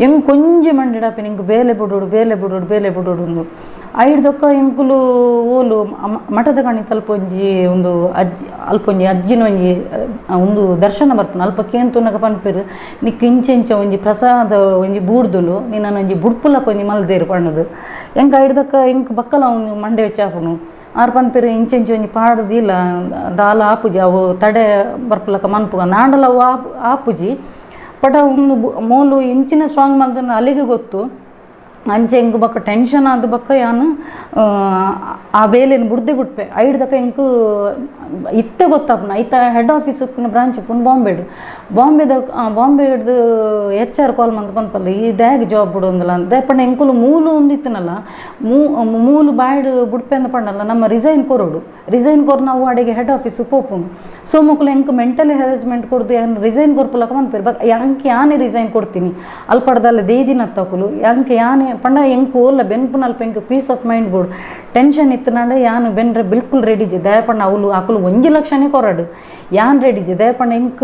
ಎಂಕ್ ಕೊಂಜಿ ಮಂಡಿಡಾಪಿನ ಇಂಕ್ ಬೇಲೆ ಬುಡೋಡು ಬೇಲೆ ಬುಡೋಡು ಬೇಲೆ ಬುಡೋಡು ಉಂದು ಐಡ್ದೊಕ್ಕ ಎಂಕುಲು ಓಲು ಮಠದ ಕಣಿ ತಲ್ಪೊಂಜಿ ಒಂದು ಅಜ್ಜಿ ಅಲ್ಪೊಂಜಿ ಅಜ್ಜಿನ ಒಂಜಿ ಒಂದು ದರ್ಶನ ಬರ್ಪುನ ಅಲ್ಪ ಕೇಂತುನಗ ಪನ್ಪೇರು ನಿಕ್ ಇಂಚೆ ಇಂಚ ಒಂಜಿ ಪ್ರಸಾದ ಒಂಜಿ ಬೂಡ್ದುಲು ನಿನ್ನ ಒಂಜಿ ಬುಡ್ಪುಲಕ ಒಂಜಿ ಮಲ್ದೇರು ಪಣ್ಣದು ಎಂಕ್ ಐಡ್ದಕ್ಕ ಎಂಕ್ ಬಕ್ಕಲ ಒಂದು ಮಂಡೆ ವೆಚ್ಚಾಪುನು ಆರ್ ಪನ್ಪೇರು ಇಂಚೆ ಇಂಚೆ ಒಂಜಿ ಪಾಡ್ದಿಲ್ಲ ದಾಲ ಆಪುಜಿ ಅವು ತಡೆ ಬರ್ಪುಲಕ ಮನ್ಪುಗ ನಾಂಡಲ ಅವು ಆಪುಜಿ ಬಟ್ ಅವು ಮೋಲು ಇಂಚಿನ ಸ್ಟ್ರಾಂಗ್ ಮಲ್ದನ ಅಲ್ಲಿಗೆ ಗೊತ್ತು ಅಂಚೆ ಎಂಕ್ ಬೊಕ್ಕ ಟೆನ್ಷನ್ ಆದ ಬೊಕ್ಕ ಯಾನ್ ಆ ಬೇಲೆನ್ ಬುಡ್ದೆ ಬುಡ್ಪೆ ಐಡ್ದಕ್ಕ ಎಂಕ್ ಇತ್ತೆ ಗೊತ್ತಾಪುನ ಐತ ಹೆಡ್ ಆಫೀಸ್ ಉಪ್ಪುನ ಬ್ರಾಂಚ್ ಉಪ್ಪುನ ಬಾಂಬೆಡ್ ಬಾಂಬೆದ ಬಾಂಬೆಡ್ದು ಎಚ್ ಆರ್ ಕಾಲ್ ಮಂತ್ ಪನ್ಪಲ್ಲ ಈ ದ್ಯಾಗ್ ಜಾಬ್ ಬುಡೊಂದಿಲ್ಲ ಅಂತ ದಾಯೆ ಎಂಕುಲು ಮೂಲು ಒಂದಿತ್ತನಲ್ಲ ಮೂಲು ಬಾಯ್ಡ್ ಬುಡ್ಪೆ ಅಂದ ಪಂಡಲ್ಲ ನಮ್ಮ ರಿಸೈನ್ ಕೊರೋಡು ರಿಸೈನ್ ಕೊರ್ ನಾವು ಅಡೆಗೆ ಹೆಡ್ ಆಫೀಸ್ ಪೋಪುಂಡು ಸೊ ಮೊಕುಲು ಎಂಕ್ ಮೆಂಟಲ್ ಹ್ಯಾರಾಸ್ಮೆಂಟ್ ಕೊರ್ದು ಯಾನ್ ರಿಸೈನ್ ಕೊರ್ಪುಲಕ ಪನ್ಪೆರ್ ಬಟ್ ಯಾಂಕ್ ಯಾನೆ ರಿಸೈನ್ ಕೊಡ್ತೀನಿ ಅಲ್ಪಡ್ದಲ್ಲ ದೇದಿನ ತಕುಲು ಯಾಂಕ್ ಯಾನೆ ಪಂಡ ಎಂಕ್ ಓಲ್ಲ ಬೆನ್ಪುನ ಅಲ್ಪ ಎಂಕ್ piece of mind ಬೋಡು ಟೆನ್ಷನ್ ಇತ್ತನಾಂಡ ಯಾನ್ ಬೆನ್ರೆ ಬಿಲ್ಕುಲ್ ರೆಡಿ ಇಜ್ಜಿ ದಯಪಣ್ಣ ಅವಳು ಅಕುಲು 1 ಲಕ್ಷನೇ ಕೊರಡು ಯಾನ್ ರೆಡಿ ಇಜ್ಜಿ ದಯಪಣ್ಣ ಎಂಕ್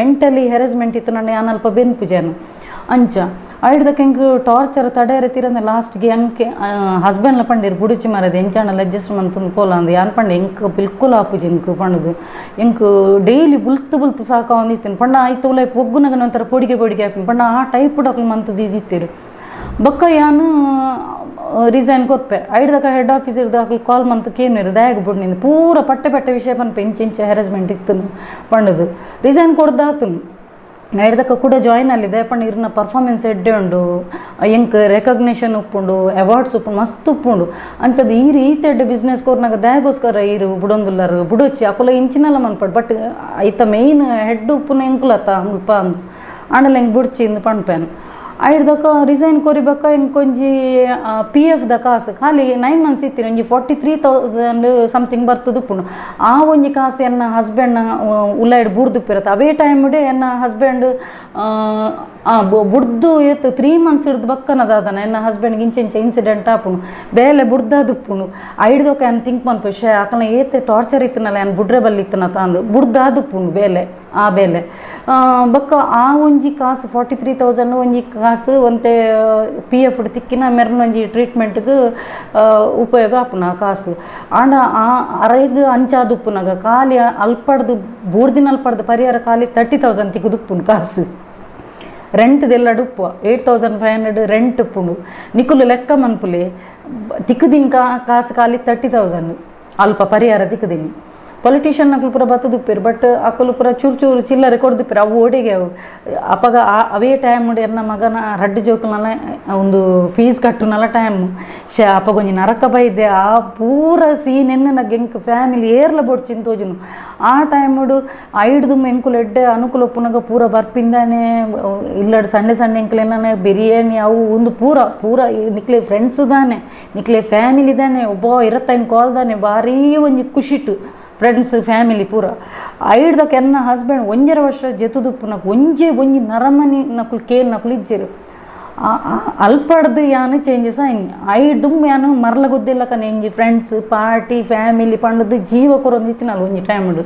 ಮೆಂಟಲಿ ಹ್ಯಾರಾಸ್ಮೆಂಟ್ ಇತ್ತನಾಂಡ ಯಾನ್ ಅಲ್ಪ ಬೆನ್ಪು ಜಾನು ಅಂಚ ಐಡ್ದಕ್ಕೆ ಎಂಕ್ ಟಾರ್ಚರ್ ತಡೆಯರೆ ತೀರಂದ ಲಾಸ್ಟ್ಗೆ ಅಂಕೆ ಹಸ್ಬೆಂಡ್ಲ ಪಂಡಿರು ಬುಡಿಚಿ ಮಾರದು ಎಂಚಾಣಲ್ಲ ಅಡ್ಜಸ್ಟ್ ಮಂತಂದು ಪೋಲ ಅಂದ್ ಯಾನ್ ಪಂಡ ಎಂಕ್ ಬಿಲ್ಕುಲ್ ಆಪುಜಿ ಎಂಕ್ ಪಂಡುದು ಎಂಕ್ ಡೈಲಿ ಬುಲ್ತು ಬುಲ್ತು ಸಾಕ ಒಂದಿತ್ತೇನೆ ಪಂಡ ಆಯ್ತು ಉಲ ಪೊಗ್ಗುನಗನ ಒಂಥರ ಪೊಡಿಗೆ ಪೊಡಿಗೆ ಹಾಕಿ ಪಂಡ ಆ ಟೈಪ್ ಡಾಕ್ಲು ಮಂತದ್ದು ಇದಿತ್ತೀರು ಬೊಕ್ಕ ಯಾನ್ ರಿಸೈನ್ ಕೊರ್ಪೆ ಐಡ್ದಕ ಹೆಡ್ ಆಫೀಸ್ ಅಕುಲು ಕಾಲ್ ಮಂತ್ ಕೇನಿರು ದಾಯಗ್ ಬುಡ್ನಿಂದ ಪೂರ ಪಟ್ಟೆ ಪಟ್ಟೆ ವಿಷಯ ಪನ್ಪೆ ಇಂಚ ಇಂಚ ಹ್ಯಾರಾಸ್ಮೆಂಟ್ ಇತ್ತು ಪಂಡದು ರಿಸೈನ್ ಕೊರ್ದಾತನು. ಐಡ್ದಕ್ಕ ಕೂಡ ಜಾಯ್ನ್ ಅಲ್ಲಿದೆ ಪಂಡ ಇರ್ನ ಪರ್ಫಾರ್ಮೆನ್ಸ್ ಎಡ್ಡೆ ಉಂಡು, ಎಂಕ್ ರೆಕಗ್ನಿಷನ್ ಉಪ್ಪುಂಡು, ಅವಾರ್ಡ್ಸ್ ಉಪ್ಪುಂಡು, ಮಸ್ತ್ ಉಪ್ಪುಂಡು. ಅಂಚದ ಈ ರೀತಿ ಎಡ್ಡೆ ಬಿಸ್ನೆಸ್ ಕೊರ್ನಾಗ ದಾಗೋಸ್ಕರ ಈರು ಬುಡೊಂದುಲ್ಲರು ಬುಡೊಚ್ಚಿ ಅಕುಲ ಇಂಚಿನಲ ಮನ್ಪಡು. ಬಟ್ ಐತ ಮೇಯ್ನ್ ಹೆಡ್ ಉಪ್ಪುನ ಎಂಕುಲತ್ತ ಮುಲ್ಪ ಆಂಡಲ ಎಂಕ್ ಬುಡ್ಚಿ ಇಂದು ಪನ್ಪೇನು. ಐಡ್ದಕ್ಕ ರಿಸೈನ್ ಕೊರಿಬಕ್ಕ ಎಂಕೊಂಜಿ P F the ಕಾಸು ಖಾಲಿ 9 ಮಂತ್ಸ್ ಇತ್ತಿನ ಒಂಜಿ 43,000 ಸಮಥಿಂಗ್ ಬರ್ತದುಪ್ಪುಂಡು. ಆ ಒಂಜಿ ಕಾಸು ಎನ್ನ ಹಸ್ಬೆಂಡ್ನ ಉಲ್ಲೈಡ್ ಬೂರ್ದುಪ್ಪಿರತ್ತೆ. ಅವೇ ಟೈಮ್ಡೆ ಎನ್ನ ಹಸ್ಬೆಂಡ್ ಬುಡ್ದು ಏತ್ 3 ಮಂತ್ಸ್ ಹಿಡ್ದು ಬಕ್ಕನದಾದನ ಎನ್ನ ಹಸ್ಬೆಂಡ್ಗೆ ಇಂಚ ಇಂಚ ಇನ್ಸಿಡೆಂಟ್ ಆಪುಂಡು, ಬೇಲೆ ಬುಡ್ದಾದುಪ್ಪುಂಡು. ಐಡ್ದೊಕ ಏನು ಥಿಂಕ್ ಮನ್ಪು ಶೇ ಅಕಲ್ನ ಏತ್ ಟಾರ್ಚರ್ ಇತ್ತನಲ್ಲ ಏನು ಬುಡ್ರೆ ಬಲ್ಲಿ ಇತ್ತನ ತಾಂದು ಬುಡ್ದಾದುಪ್ಪುಂಡು ಬೇಲೆ ಆ ಬೇಲೆ. ಬೊಕ್ಕ ಆ ಒಂಜಿ ಕಾಸು 43,000 ಒಂಜಿ ಕಾಸು ಒಂತೆ ಪಿ ಎಫ್ ತಿಕ್ಕಿನ ಮೆರ್ನ ಒಂಜಿ ಟ್ರೀಟ್ಮೆಂಟ್ಗೆ ಉಪಯೋಗ ಆಪುನ ಆ ಕಾಸು. ಆಂಡ ಆ ಅರೈಗ್ ಅಂಚಾದುಪ್ಪುನಾಗ ಖಾಲಿ ಅಲ್ಪಡ್ದು ಬೂರ್ದಿನ ಅಲ್ಪಡ್ದು ಪರಿಹಾರ ಖಾಲಿ 30,000 ತಿಕ್ಕುದುಪ್ಪುನು ಕಾಸು. ರೆಂಟ್ ದೆಲ್ಲಡು ಉಪ್ಪು 8,500 ರೆಂಟ್ ಉಪ್ಪುಂಡು. ನಿಕುಲು ಲೆಕ್ಕ ಮನ್ಪುಲೆ ತಿಕ್ಕುದಿನ ಕಾಸು ಖಾಲಿ 30,000 ಅಲ್ಪ ಪರಿಹಾರ ತಿಕ್ಕುದಿನಿ. ಪೊಲಿಟಿಷಿಯನ್ ಅಕುಲು ಪೂರ ಬತ್ತದುಪ್ಪೇರು, ಬಟ್ ಅಕುಲು ಪೂರ ಚೂರು ಚೂರು ಚಿಲ್ಲರೆ ಕೊಡ್ದುಪ್ಪೇರು ಅವು ಓಡೆಗೆ ಅವು. ಅಪಗ ಅವೇ ಟೈಮ್ ಎನ್ನ ಮಗನ ರಡ್ಡು ಜೋಕುಲ್ನಲ ಒಂದು ಫೀಸ್ ಕಟ್ಟುನಲ ಟೈಮ್ ಶೇ ಅಪಗ ಒಂಜಿ ನರಕ ಬೈದೆ. ಆ ಪೂರ ಸೀನ್ ಎನ್ನ ಎಂಕ್ ಫ್ಯಾಮಿಲಿ ಏರ್ಲ ಬೊಡ್ಚಿನ ತೋಜುನು ಆ ಟೈಮುಡು. ಐಡ್ದು ಎಂಕುಲು ಎಡ್ಡೆ ಅನುಕೂಲ ಉಪ್ಪುನಗ ಪೂರ ಬರ್ಪಿಂದಾನೆ ಇಲ್ಲಡ್ ಸಣ್ಣ ಸಣ್ಣ ಎಂಕುಲು ಬಿರಿಯಾನಿ ಅವು ಒಂದು ಪೂರ ಪೂರ ನಿಕ್ಲೆ ಫ್ರೆಂಡ್ಸ್ ದಾನೆ ನಿಕ್ಲೆ ಫ್ಯಾಮಿಲಿ ದಾನೆ ಒಬ್ಬ ಇರತ್ತೈನ್ ಕಾಲ್ ದಾನೆ ಭಾರೀ ಒಂಜಿ ಖುಷಿಟು ಫ್ರೆಂಡ್ಸ್ ಫ್ಯಾಮಿಲಿ ಪೂರ. ಐಡ್ದಕ್ಕೆ ಎನ್ನ ಹಸ್ಬೆಂಡ್ 1.5 ವರ್ಷ ಜೆತುದುಪ್ಪುನಕು ಒಂಜೆ ಒಂಜಿ ನರಮನಿ ನಕುಲು ಕೇಲ್ ನಕುಲು ಇಜ್ಜೆರು. ಅಲ್ಪಡ್ದು ಯಾನು ಚೇಂಜಸ್ ಆಯ್ನಿ ಐಡ್ದುಂಬು ಯಾನು ಮರಲ ಗೊತ್ತಿಲ್ಲ ಕನೆ ಒಂಜಿ friends party family ಪಂಡದು ಜೀವ ಕೊರೊಂದು ಇತ್ತಿನಲ್ಲ ಒಂಜಿ ಟೈಮ್ಡು.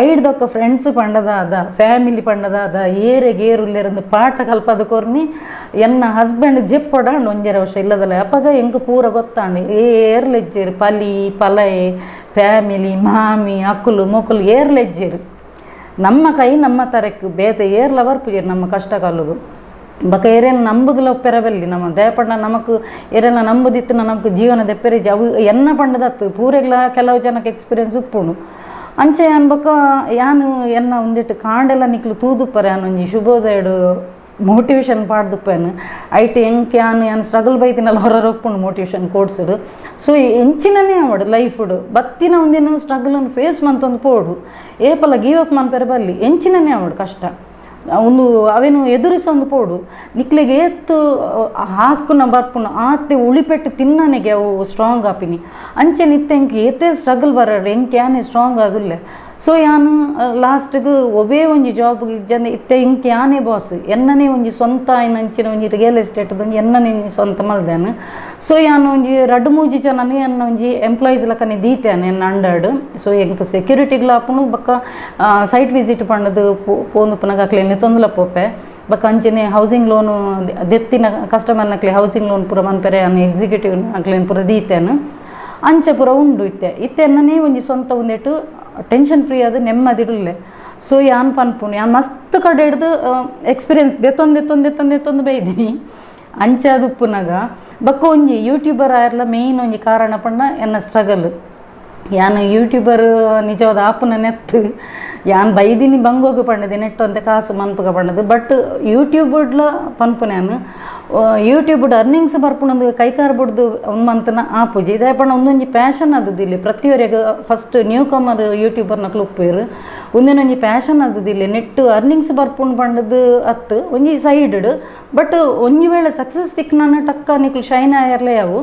ಐಡ್ದೊಕ್ಕ ಫ್ರೆಂಡ್ಸ್ ಪಂಡದ ಅದ ಫ್ಯಾಮಿಲಿ ಪಂಡದ ಅದ ಏರೆ ಗೇರುಲ್ಲೆರಂದು ಪಾಠ ಕಲ್ಪದ ಕೊರ್ನಿ ಎನ್ನ ಹಸ್ಬೆಂಡ್ ಜೆಪ್ಪೊಡಾಂಡ್ 1.5 ವರ್ಷ ಇಲ್ಲದಲ್ಲ. ಅಪಗ ಎಂಕ್ ಪೂರ ಗೊತ್ತಾಂಡ್ ಏರ್ಲೆಜ್ಜೆರು ಪಲಿ ಪಲಯೆ ಫ್ಯಾಮಿಲಿ ಮಾಮಿ ಅಕ್ಕುಲು ಮೊಕುಲು ಏರ್ಲೆಜ್ಜೆರು. ನಮ್ಮ ಕೈ ನಮ್ಮ ತರಕ್ ಬೇತೆ ಏರ್ಲ ಬರ್ಪುಜೆರು ನಮ್ಮ ಕಷ್ಟ ಕಾಲುಗು. ಬೊಕ ಏರೆಲ್ಲ ನಂಬುದಿಲ್ಲ ಒಪ್ಪೆರಬಲ್ಲಿ ನಮ್ಮ ದಯಪಂಡ ನಮಕ್ ಏರೆಲ್ಲ ನಂಬುದಿತ್ತು ನಮಕ್ ಜೀವನ ದೆಪ್ಪೆರೆಜಿ ಅವು ಎನ್ನ ಪಂಡದತ್ತು ಪೂರೆಗ್ಲ ಕೆಲವು ಜನಕ್ಕೆ ಎಕ್ಸ್ಪೀರಿಯನ್ಸ್ ಉಪ್ಪುಂಡು. ಅಂಚೆ ಯಾನ್ ಬೊಕ ಯಾನು ಎನ್ನ ಒಂದಿಟ್ಟು ಕಾಂಡೆಲ್ಲ ನಿಕ್ಲು ತೂದುಪ್ಪರೆ ಯಾನ್ ಒಂಜಿ ಶುಭೋದಯಡು ಮೋಟಿವೇಶನ್ ಪಾಡ್ದುಪ್ಪೇನು. ಐಟ್ ಎಂಕ್ ಯಾನ್ ಯಾನ್ ಸ್ಟ್ರಗಲ್ ಬೈತಿನಲ್ಲ ಹೊರರು ಉಪ್ಪುಂಡು ಮೋಟಿವೇಶನ್ ಕೋಡ್ಸುಡು. ಸೊ ಎಂಚಿನನೇ ಅವಡು ಲೈಫುಡು ಬತ್ತಿನ ಒಂದಿನ ಸ್ಟ್ರಗಲನ್ನು ಫೇಸ್ ಮಂತೊಂದು ಪೋಡು ಏಪಲ ಗಿವ್ ಅಪ್ ಮನ್ಪೆರೆ ಬಲ್ಲಿ ಎಂಚಿನನೇ ಅವಡು ಕಷ್ಟ ಒಂದು ಅವೇನು ಎದುರಿಸೊಂದು ಪೋಡು. ನಿಕ್ಲೆಗ್ ಏತ್ ಹಾಕುನ ಬರ್ಪುನ ಆತೆ ಉಳಿಪೆಟ್ಟು ತಿನ್ನನೆಗೆ ಅವು ಸ್ಟ್ರಾಂಗ್ ಆಪಿನಿ. ಅಂಚೆ ನಿತ್ತೆ ಎಂಕ್ ಏತೇ ಸ್ಟ್ರಗಲ್ ಬರಡು ಎಂಕ್ ಯಾನೆ ಸ್ಟ್ರಾಂಗ್ ಆಗುಲ್ಲೆ. ಸೊ ಯಾನು ಲಾಸ್ಟ್ಗೆ ಒವೇ ಒಂಜಿ ಜಾಬ್ ಇಜ್ಜಂದೆ ಇತ್ತೆ ಇಂಕ್ ಯಾನೇ ಬಾಸ್ ಎನ್ನನೇ ಒಂಜಿ ಸ್ವಂತ ಅಂಚಿನ ಒಂಜಿ ರಿಯಲ್ ಎಸ್ಟೇಟ್ ಒಂಜಿ ಎನ್ನನೇ ಒಂಜಿ ಸ್ವಂತ ಮಲ್ದೇನು. ಸೊ ಯಾನು ಒಂಜಿ ರಡ್ಡು ಮೂಜಿ ಜನನು ಎನ್ನ ಒಂಜಿ ಎಂಪ್ಲಾಯೀಸ್ ಲಕ್ಕನೆ ದೀತೇನೆ ಎನ್ನ ಅಂಡರ್ಡ್. ಸೊ ಎಂಕ್ ಸೆಕ್ಯೂರಿಟಿಗ್ಲ ಆಪುಂಡು ಬೊಕ್ಕ ಸೈಟ್ ವಿಸಿಟ್ ಪಂಡದು ಪೋಂದು ಪುನಗ ಅಕ್ಲೆನ್ ತೊಂದಲ ಪೋಪೆ. ಬೊಕ್ಕ ಅಂಚನೆ ಹೌಸಿಂಗ್ ಲೋನು ದೆತ್ತಿನ ಕಸ್ಟಮರ್ ನಕ್ಲೆ ಹೌಸಿಂಗ್ ಲೋನ್ ಪೂರ ಮನ್ಪೆರೆ ಯಾನು ಎಕ್ಸಿಕ್ಯೂಟಿವ್ ಅಕ್ಲೆನ್ ಪೂರ ದೀತೇನೆ. ಅಂಚೆ ಪೂರ ಉಂಡು ಇತ್ತೆ ಇತ್ತೆ ಎನ್ನನೇ ಒಂಜಿ ಸ್ವಂತ ಒಂದೆಟ್ಟು ಟೆನ್ಷನ್ ಫ್ರೀ ಅದು ನೆಮ್ಮದಿಡುಲ್ಲೆ. ಸೊ ಯಾನ್ ಪನ್ಪುನು ಯಾನ್ ಮಸ್ತ್ ಕಡೆ ಹಿಡ್ದು ಎಕ್ಸ್ಪೀರಿಯನ್ಸ್ ದೆತ್ತೊಂದು ದೆತ್ತೊಂದು ದೆತ್ತೊಂದು ದೆತ್ತೊಂದು ಬೈದಿನಿ ಅಂಚಾದ್ ಉಪ್ಪುನಗ. ಬೊಕ್ಕ ಒಂಜಿ ಯೂಟ್ಯೂಬರ್ ಆಯರ್ಲ ಮೇಯ್ನ್ ಒಂಜಿ ಕಾರಣ ಪಂಡ ಎನ್ನ ಸ್ಟ್ರಗಲ್. ಯಾನ್ ಯೂಟ್ಯೂಬರ್ ನಿಜವಾದ ಆಪುನ ನೆತ್ತು ಯಾನ್ ಬೈದಿನಿ ಬಂಗೋಗು ಪಂಡದಿ ನೆಟ್ಟು ಅಂತೆ ಕಾಸು ಮನ್ಪುಗ ಪಂಡದು. ಬಟ್ ಯೂಟ್ಯೂಬ್ಡ್ಲ ಪನ್ಪುನ ಯಾನ್ ಯೂಟ್ಯೂಬ್ ಅರ್ನಿಂಗ್ಸ್ ಬರ್ಪುನಂದು ಕೈಕಾರ್ ಬುಡ್ದು ಒಂದು ಮಂತ್ನ ಆಪುಜಿ. ಇದೇ ಪಂಡ ಒಂದೊಂಜಿ passion ಆದುದಿಲ್ಲ ಪ್ರತಿಯೊರಿಗ್ first new comer YouTuber ನಕಲು ಉಪ್ಪೇರು ಒಂದಿನೊಂಜಿ ಪ್ಯಾಷನ್ ಆದುದಿಲ್ಲ ನೆಟ್ಟು ಅರ್ನಿಂಗ್ಸ್ ಬರ್ಪುಂಡು ಪಂಡದು ಅತ್ತು ಒಂಜಿ ಸೈಡ್. ಬಟ್ ಒಂಜಿ ವೇಳೆ ಸಕ್ಸಸ್ ತಿಕ್ನಾನ ಟಕ್ಕ ನಿಕ್ಲು ಶೈನ್ ಆಯರ್ಲೆ ಅವು.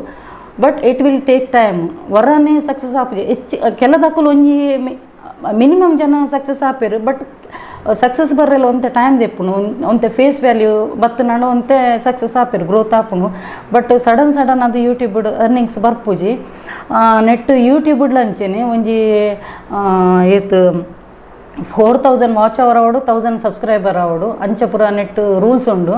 But it will take time ವರನೇ success ಆಪುಜಿ. ಹೆಚ್ಚು ಕೆಲದಕ್ಕಲು ಒಂಜಿ ಮಿನಿಮಮ್ ಜನ ಸಕ್ಸಸ್ ಆಪೇರು ಬಟ್ ಸಕ್ಸಸ್ ಬರ್ರೆಲ್ಲ ಒಂತೆ ಟೈಮ್ ದೆಪ್ಪುಂಡು ಒಂತೆ ಫೇಸ್ ವ್ಯಾಲ್ಯೂ ಬತ್ತನಾಂಡ ಒಂತೆ ಸಕ್ಸಸ್ ಆಪೇರು ಗ್ರೋತ್ ಆಪುಂಡು. But sudden sudden ಅದು ಯೂಟ್ಯೂಬ್ ಅರ್ನಿಂಗ್ಸ್ ಬರ್ಪುಜಿ. ನೆಟ್ ಯೂಟ್ಯೂಬ್ ಅಂಚೆನೆ ಒಂಜಿ ಏತ್ 4000 ವಾಚ್ ಅವರ್ ಅವಡು 1000 ಸಬ್ಸ್ಕ್ರೈಬರ್ ಅವಡು ಅಂಚೆ ಪೂರ ನೆಟ್ ರೂಲ್ಸ್ ಉಂಡು.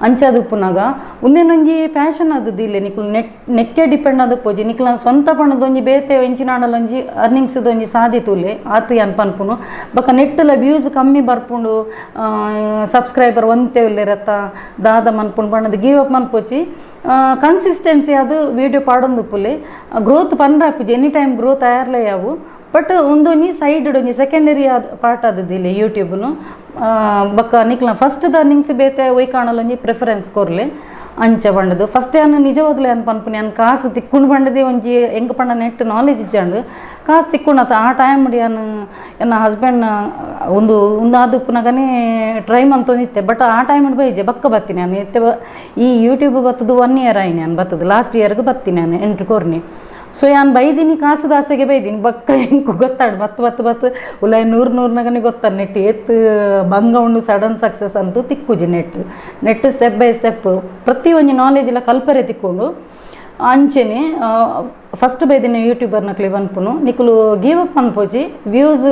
ಅಂಚಾದ್ ಉಪ್ಪುನಗ ಉಂದೆನೊಂಜಿ ಪ್ಯಾಷನ್ ಆದುದಿಲ್ಲ ನಿಕುಲು ನೆಟ್ ನೆಕ್ಕೆ ಡಿಪೆಂಡ್ ಆದ್ ಪೋಜಿ ನಿಕ್ಲ ಸ್ವಂತ ಪಣದೊಂಜಿ ಬೇತೆ ಎಂಚಿನಾಂಡಲ ಒಂಜಿ ಅರ್ನಿಂಗ್ಸ್ ಒಂಜಿ ಸಾದಿ ತೂಲೆ ಆತ್ ಯಾನ್ ಪನ್ಪುನು. ಬೊಕ ನೆಟ್ಟುಲ ವ್ಯೂಸ್ ಕಮ್ಮಿ ಬರ್ಪುಂಡು ಸಬ್ಸ್ಕ್ರೈಬರ್ ಒಂತೆ ಉಲ್ಲೆರತ್ತ ದಾದ ಮನ್ಪುಂಡು ಪಂಡದು ಗಿವ್ ಅಪ್ ಮನ್ಪೊಚಿ. ಕನ್ಸಿಸ್ಟೆನ್ಸಿ ಅದು ವೀಡಿಯೋ ಪಾಡೊಂದು ಉಪ್ಪುಲೆ ಗ್ರೋತ್ ಪಂಡ್ರಾಪುಜಿ any time growth ಆಯರ್ಲೆ ಯಾವು. But ಒಂದೊಂಜಿ ಸೈಡ್ ಒಂಜಿ ಸೆಕೆಂಡರಿ ಪಾರ್ಟ್ ಆದಿಲ್ಲ ಯೂಟ್ಯೂಬ್ನು ಬೊಕ್ಕ ನಿಕ್ಲ ಫಸ್ಟ್ ದ ನಿಂಗ್ಸ್ ಬೇತೆ ಒಯ್ಕಾಣಲೊಂಜಿ ಪ್ರಿಫರೆನ್ಸ್ ಕೊರ್ಲೆ ಅಂಚ ಪಂಡದು ಫಸ್ಟ್ ಯಾನು ನಿಜವಾಗ್ಲೇ ಅನ್ ಪನ್ಪುನಿ ಯಾನ್ ಕಾಸು ತಿಕ್ಕುಂಡು ಪಂಡದೆ ಒಂಜಿ ಎಂಕ್ ಪಂಡ ನೆಟ್ ನಾಲೆಜ್ ಇಜ್ಜಾಂಡ್ ಕಾಸು ತಿಕ್ಕುಂಡತ ಆ ಟೈಮ್ ಯಾನು ಎನ್ನ ಹಸ್ಬೆಂಡ್ ಒಂದು ಒಂದು ಉಪ್ಪುನಗನೇ ಟ್ರೈ ಮಂತೊಂದಿತ್ತೆ ಬಟ್ ಆ ಟೈಮ್ ಬೈಜೆ ಬಕ್ಕ ಬತ್ತೀನಿ ನಾನು ಇತ್ತೆ ಈ ಯೂಟ್ಯೂಬ್ ಬತ್ತದು 1 ಇಯರ್ ಆಯ್ನಿ ನಾನು ಬತ್ತದು ಲಾಸ್ಟ್ ಇಯರ್ಗೆ ಬತ್ತೀನಿ ನಾನು ಎಂಟ್ರಿ ಕೊರ್ನಿ. ಸೊ ಯಾನ್ ಬೈದಿನಿ ಕಾಸು ಆಸೆಗೆ ಬೈದಿನಿ ಬಕ್ಕ ಎಂಕು ಗೊತ್ತಾಡು ಬತ್ತು ಬತ್ತು ಬತ್ತು ಉಲಾಯ್ ನೂರು ನೂರ್ನಗನೆ ಗೊತ್ತಾಡು ನೆಟ್ ಏತ್ ಬಂಗ ಉಂಡು ಸಡನ್ ಸಕ್ಸಸ್ ಅಂತೂ ತಿಕ್ಕುಜಿ net net step by step ಪ್ರತಿ ಒಂಜಿ ನಾಲೆಜ್ ಇಲ್ಲ ಕಲ್ಪರೆ ತಿಕ್ಕೊಂಡು ಅಂಚೆನೆ ಫಸ್ಟ್ ಬೈದಿನ ಯೂಟ್ಯೂಬರ್ನಕ್ಲೆ ಪನ್ಪುನು ನಿಕುಲು ಗಿವ್ ಅಪ್ ಅನ್ಪೋಚಿ ವ್ಯೂಸ್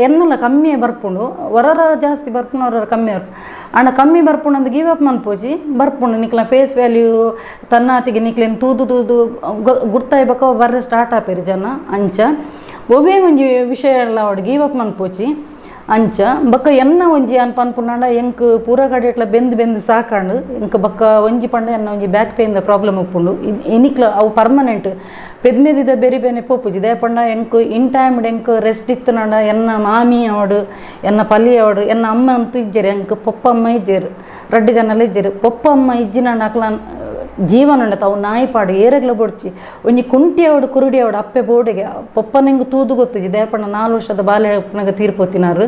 ಎನ್ನಲ ಕಮ್ಮಿಯೇ ಬರ್ಪುಂಡು ಹೊರರ ಜಾಸ್ತಿ ಬರ್ಪುಂಡು ಹೊರರ ಕಮ್ಮಿ ಬರ್ಪು ಆಂಡ ಕಮ್ಮಿ ಬರ್ಪುಂಡು ಅಂದ್ ಗಿವ್ ಅಪ್ ಮನ್ಪೋಚಿ ಬರ್ಪುಂಡು ನಿಕ್ಲ ಫೇಸ್ ವ್ಯಾಲ್ಯೂ ತನ್ನಾತಿಗೆ ನಿಕ್ಲೇನು ತೂದು ತೂದು ಗುರ್ತಾಯ್ಬೇಕ ಬರ್ರೆ ಸ್ಟಾರ್ಟ್ ಆಪೇರು ಜನ ಅಂಚ ಒವ್ವೇ ಒಂಜಿ ವಿಷಯ ಎಲ್ಲ ಅವಡು ಗಿವ್ ಅಪ್ ಮನ್ಪೋಚಿ ಅಂಚ ಬೊಕ್ಕ ಎನ್ನ ಒಂಜಿ ಅನ್ ಪನ್ಪುನಾಂಡ ಎಂಕ್ ಪೂರ ಕಡೆ ಎಟ್ಲ ಬೆಂದು ಬೆಂದು ಸಾಕಾಂಡು ಎಂಕ್ ಬೊಕ್ಕ ಒಂಜಿ ಪಂಡ ಎನ್ನ ಒಂಜಿ ಬ್ಯಾಕ್ ಪೇನ್ ದ ಪ್ರಾಬ್ಲಮ್ ಉಪ್ಪುಂಡು ಇನಿಕ್ಲ ಅವು ಪರ್ಮನೆಂಟ್ ಪೆದ್ಮೆದಿದ ಬೇರೆ ಬೇನೆ ಪೋಪುಜಿ ದಾಯೆ ಪಂಡ ಎಂಕ್ ಇನ್ ಟೈಮ್ ಎಂಕ್ ರೆಸ್ಟ್ ಇತ್ತುನಾಂಡ ಎನ್ನ ಮಾಮಿ ಅವಡು ಎನ್ನ ಪಲಿ ಅವಡು ಎನ್ನ ಅಮ್ಮ ಅಂತೂ ಇಜ್ಜೆರು ಎಂಕ್ ಪೊಪ್ಪ ಅಮ್ಮ ಇಜ್ಜೆರು ರಡ್ಡು ಜನಲ ಇಜ್ಜೆರು ಪೊಪ್ಪ ಅಮ್ಮ ಇಜ್ಜಿನಾಂಡ ಅಕ್ಲ ಜೀವನ ಉಂಡತ ಅವು ನಾಯಿ ಪಾಡು ಏರೆಗ್ಲ ಬೊಡ್ಚಿ ಒಂಜಿ ಕುಂಟಿ ಅವಡು ಕುರುಡಿ ಅವಡು ಅಪ್ಪೆ ಬೋಡಿಗೆ ಪೊಪ್ಪನಿಂಗ್ ತೂದು ಗೊತ್ತುಜಿ ದಾಯೆ ಪಂಡ 4 ವರ್ಷದ ಬಾಲ್ಯ ಉಪ್ಪುನಗ ತೀರ್ಪೋತಿನಾರು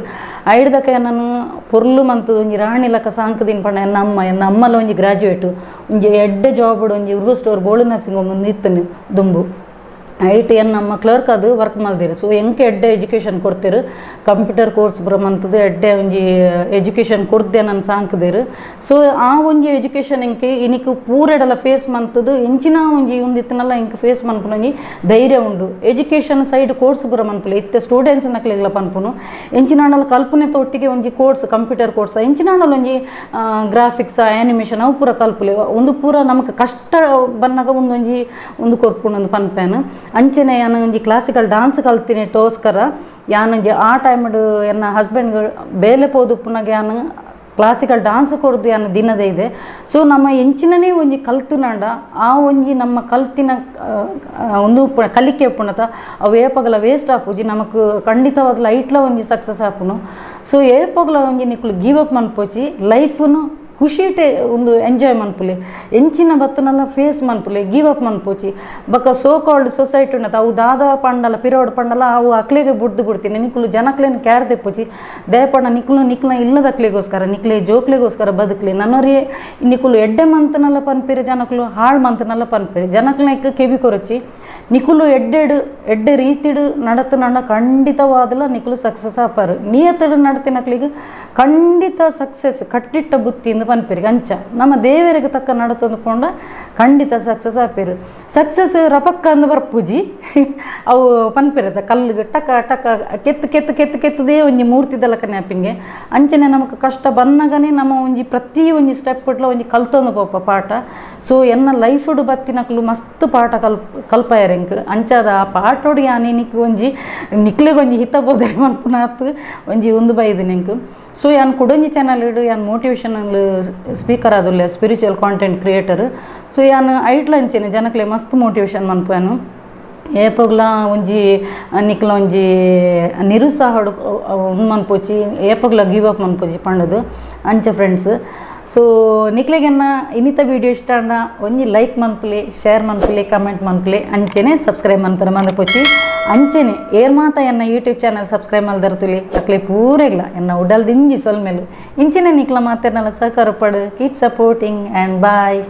ಐಡ್ದಕ ನಾನು ಪೊರ್ಲು ಮಂತು ಒಂಜಿ ರಾಣಿ ಲಕ್ಕ ಸಾಂಕದಿನ ಪಂಡ ಎನ್ನ ಅಮ್ಮ ಎನ್ನ ಅಮ್ಮಲ ಒಂಜಿ ಗ್ರಾಜುಯೇಟು ಒಂಜಿ ಎಡ್ಡೆ ಜಾಬ್ ಒಂಜಿ ಉರ್ವ ಸ್ಟೋರ್ ಬೋಳು ನರ್ಸಿಂಗ್ ಮುಂದೆ ಇತ್ತನು ದುಂಬು ಐಟ್ ಎನ್ ನಮ್ಮ ಕ್ಲರ್ಕ್ ಅದು ವರ್ಕ್ ಮಲ್ದಿರು. ಸೊ ಎಂಕ್ ಎಡ್ಡೆ ಎಜುಕೇಷನ್ ಕೊಡ್ತಿರು ಕಂಪ್ಯೂಟರ್ ಕೋರ್ಸ್ ಪೂರ ಮಂತದು ಎಡ್ಡೆ ಒಂಜಿ ಎಜುಕೇಷನ್ ಕೊಡ್ದೆ ನಾನು ಸಾಂಕದಿರು. ಸೊ ಆ ಒಂಜಿ ಎಜುಕೇಷನ್ ಎಂಕ್ ಇನಿಕ್ ಪೂರೆಡಲ ಫೇಸ್ ಮಂತದು ಎಂಚಿನ ಒಂಜಿ ಒಂದಿತ್ತನಲ್ಲ ಎಂಕ್ ಫೇಸ್ ಮನ್ಪುನ ಒಂಜಿ ಧೈರ್ಯ ಉಂಡು. Education side course ಪೂರ ಮನ್ಪುಲೆ ಇತ್ತೆ ಸ್ಟೂಡೆಂಟ್ಸ್ ನಕ್ಲೆಗ್ಲ ಪನ್ಪುನು ಎಂಚಿನಾಂಡಲ ಕಲ್ಪನೆ ಒಟ್ಟಿಗೆ ಒಂಜಿ course computer course ಎಂಚಿನಾಂಡಲ ಒಂಜಿ ಗ್ರಾಫಿಕ್ಸ್ ಆ್ಯನಿಮೇಷನ್ ಅವು ಪೂರ ಕಲ್ಪುಲೆ ಒಂದು ಪೂರ ನಮಕ್ ಕಷ್ಟ ಬನ್ನಾಗ ಒಂದೊಂಜಿ ಒಂದು ಕೊರ್ಪುಂಡು ಒಂದು ಪನ್ಪೇನು. ಅಂಚನೆ ಯಾನ್ ಒಂಜಿ ಕ್ಲಾಸಿಕಲ್ ಡಾನ್ಸ್ ಕಲ್ತಿನಿ ಟೋಸ್ಕರ ಯಾನೊಂಜಿ ಆ ಟೈಮ್ಡ್ ಎನ್ನ ಹಸ್ಬೆಂಡ್ ಬೇಲೆ ಪೋದುಪ್ಪುನಾಗ ಯಾನ್ ಕ್ಲಾಸಿಕಲ್ ಡಾನ್ಸ್ ಕೊರ್ದು ಯಾನ್ ದಿನದೇ ಇದೆ. ಸೊ ನಮ್ಮ ಎಂಚಿನನೇ ಒಂಜಿ ಕಲ್ತುನಾಂಡ ಆ ಒಂಜಿ ನಮ್ಮ ಕಲ್ತಿನ ಒಂದು ಕಲಿಕೆ ಉಪ್ಪುನತ ಅವು ಏಪಗಲ ವೇಸ್ಟ್ ಆಪುಜಿ ನಮಕ್ ಖಂಡಿತವಾಗ್ಲ ಐಟ್ಲ ಒಂಜಿ ಸಕ್ಸಸ್ ಆಪುನು. ಸೊ ಏಪಗಲ ಒಂಜಿ ನಿಕುಲು ಗಿವ್ ಅಪ್ ಮನ್ಪೋಚಿ ಲೈಫುನು ಖುಷಿಟೆ ಒಂದು ಎಂಜಾಯ್ ಮನ್ಪುಲೆ ಎಂಚಿನ ಬತ್ತನಲ್ಲ ಫೇಸ್ ಮನ್ಪುಲೆ ಗಿವ್ ಅಪ್ ಮನ್ಪೋಚಿ ಬೊಕ್ಕ so called society ಉಂಡತ ಅವು ದಾದ ಪಂಡಲ ಪಿರೋಡ್ ಪಂಡಲ ಅವು ಅಕ್ಲೆಗೆ ಬುಡ್ದು ಬಿಡ್ತೀನಿ ನಿಕುಲು ಜನಕ್ಲೇನು ಕ್ಯಾರ್ ದೆಪ್ಪುಚಿ ದಯಪಂಡ ನಿಕುಲು ನಿಕ್ಲ ಇಲ್ಲದ ಅಕ್ಲೆಗೋಸ್ಕರ ನಿಕ್ಲೆ ಜೋಕ್ಲೆಗೋಸ್ಕರ ಬದುಕ್ಲೆ ನನ್ನೊರಿ ನಿಕುಲು ಎಡ್ಡೆ ಮಂತನಲ್ಲ ಪನ್ಪಿರಿ ಜನಕ್ಲು ಹಾಳು ಮಂತನಲ್ಲ ಪನ್ಪಿರಿ ಜನಕ್ಲೆಗ್ ಕೆವಿ ಕೊರಚಿ ನಿಕುಲು ಎಡ್ಡೆಡು ಎಡ್ಡೆ ರೀತಿಡು ನಡತನಣ್ಣ ಖಂಡಿತವಾದಲ ನಿಕುಲು ಸಕ್ಸಸ್ ಆಪಾರು ನಿಯತಡು ನಡತಿನಕ್ಲಿಗೆ ಖಂಡಿತ ಸಕ್ಸಸ್ ಕಟ್ಟಿಟ್ಟ ಬುತ್ತಿಂದ ಪನ್ಪಿರಿ ಅಂಚ ನಮ್ಮ ದೇವರಿಗೆ ತಕ್ಕ ನಡತಂದುಕೊಂಡ ಖಂಡಿತ ಸಕ್ಸಸ್ ಆಪೇರು. ಸಕ್ಸಸ್ ರಪಕ್ಕ ಅಂದ್ ಬರ್ಪುಜಿ ಅವು ಪನ್ಪಿರದ ಕಲ್ಲು ಟಕ ಟಕ ಕೆತ್ತು ಕೆತ್ತು ಕೆತ್ತು ಕೆತ್ತದೇ ಒಂಜಿ ಮೂರ್ತಿದಲಕ ನ್ಯಾಪಿಂಗೆ ಅಂಚನೆ ನಮಕ್ ಕಷ್ಟ ಬನ್ನಗನೆ ನಮ್ಮ ಒಂಜಿ ಪ್ರತಿ ಒಂಜಿ ಸ್ಟೆಪ್ ಇಟ್ಲ ಒಂಜಿ ಕಲ್ತೊಂದು ಪೋಪ ಪಾಠ. ಸೊ ಎನ್ನ ಲೈಫುಡು ಬತ್ತಿನಕ್ಲು ಮಸ್ತ್ ಪಾಠ ಕಲ್ಪಾಯರ್ ಎಂಕ್ ಅಂಚಾದ ಆ ಪಾಠೋಡು ಯಾನ್ ನಿಕ್ ಒಂಜಿ ನಿಕ್ಲೆಗೊಂಜಿ ಹಿತ ಬೋಧನೆ ಮನ್ಪುನಾತ್ ಒಂಜಿ ಉಂದು ಬೈದಿನಿ ಎಂಕ್. ಸೊ ಯಾನ್ ಕುಡೊಂಜಿ ಚಾನಲ್ ಇಡು ಯಾನ್ ಮೋಟಿವೇಶನಲ್ ಸ್ಪೀಕರ್ ಆದುಲ್ಲೆ spiritual content creator. So ಯಾನ್ ಐಟ್ಲ ಅಂಚೆನೆ ಜನಕ್ಲೆ ಮಸ್ತ್ ಮೋಟಿವೇಶನ್ ಮನ್ಪುವೆನು ಏಪಗ್ಲ ಒಂಜಿ ನಿಕ್ಲ ಒಂಜಿ ನಿರುತ್ಸಾಹಡು ಉಂದು ಮನ್ಪೋಚಿ ಏಪಗ್ಲ ಗಿವ್ ಅಪ್ ಮನ್ಪೋಚಿ ಪಂಡದು ಅಂಚ ಫ್ರೆಂಡ್ಸ್. ಸೊ ನಿಕ್ಲೆಗೆನ್ನ ಇನ್ನಿತ ವೀಡಿಯೋ ಇಷ್ಟ ಅಂಡ ಒಂಜಿ ಲೈಕ್ ಮನ್ಪುಲೆ ಶೇರ್ ಮನ್ಪುಲೆ ಕಮೆಂಟ್ ಮನ್ಪುಲೆ ಅಂಚೆನೆ ಸಬ್ಸ್ಕ್ರೈಬ್ ಮನ್ಪುರೆ ಮನ್ಪೋಚಿ ಅಂಚೆನೆ ಏರ್ ಮಾತ ಎನ್ನ YouTube channel subscribe ಮಲ್ದರ್ತುಲಿ ಅಕ್ಲೆ ಪೂರೆಗ್ಲ ಎನ್ನ ಉಡಲ್ ದಿಂಜಿ ಸೊಲ್ಮೆಲು ಇಂಚೆನೆ ನಿಕ್ಲ ಮಾತೆರ್ನಲ ಸಹಕಾರ ಪಡು. Keep supporting and bye.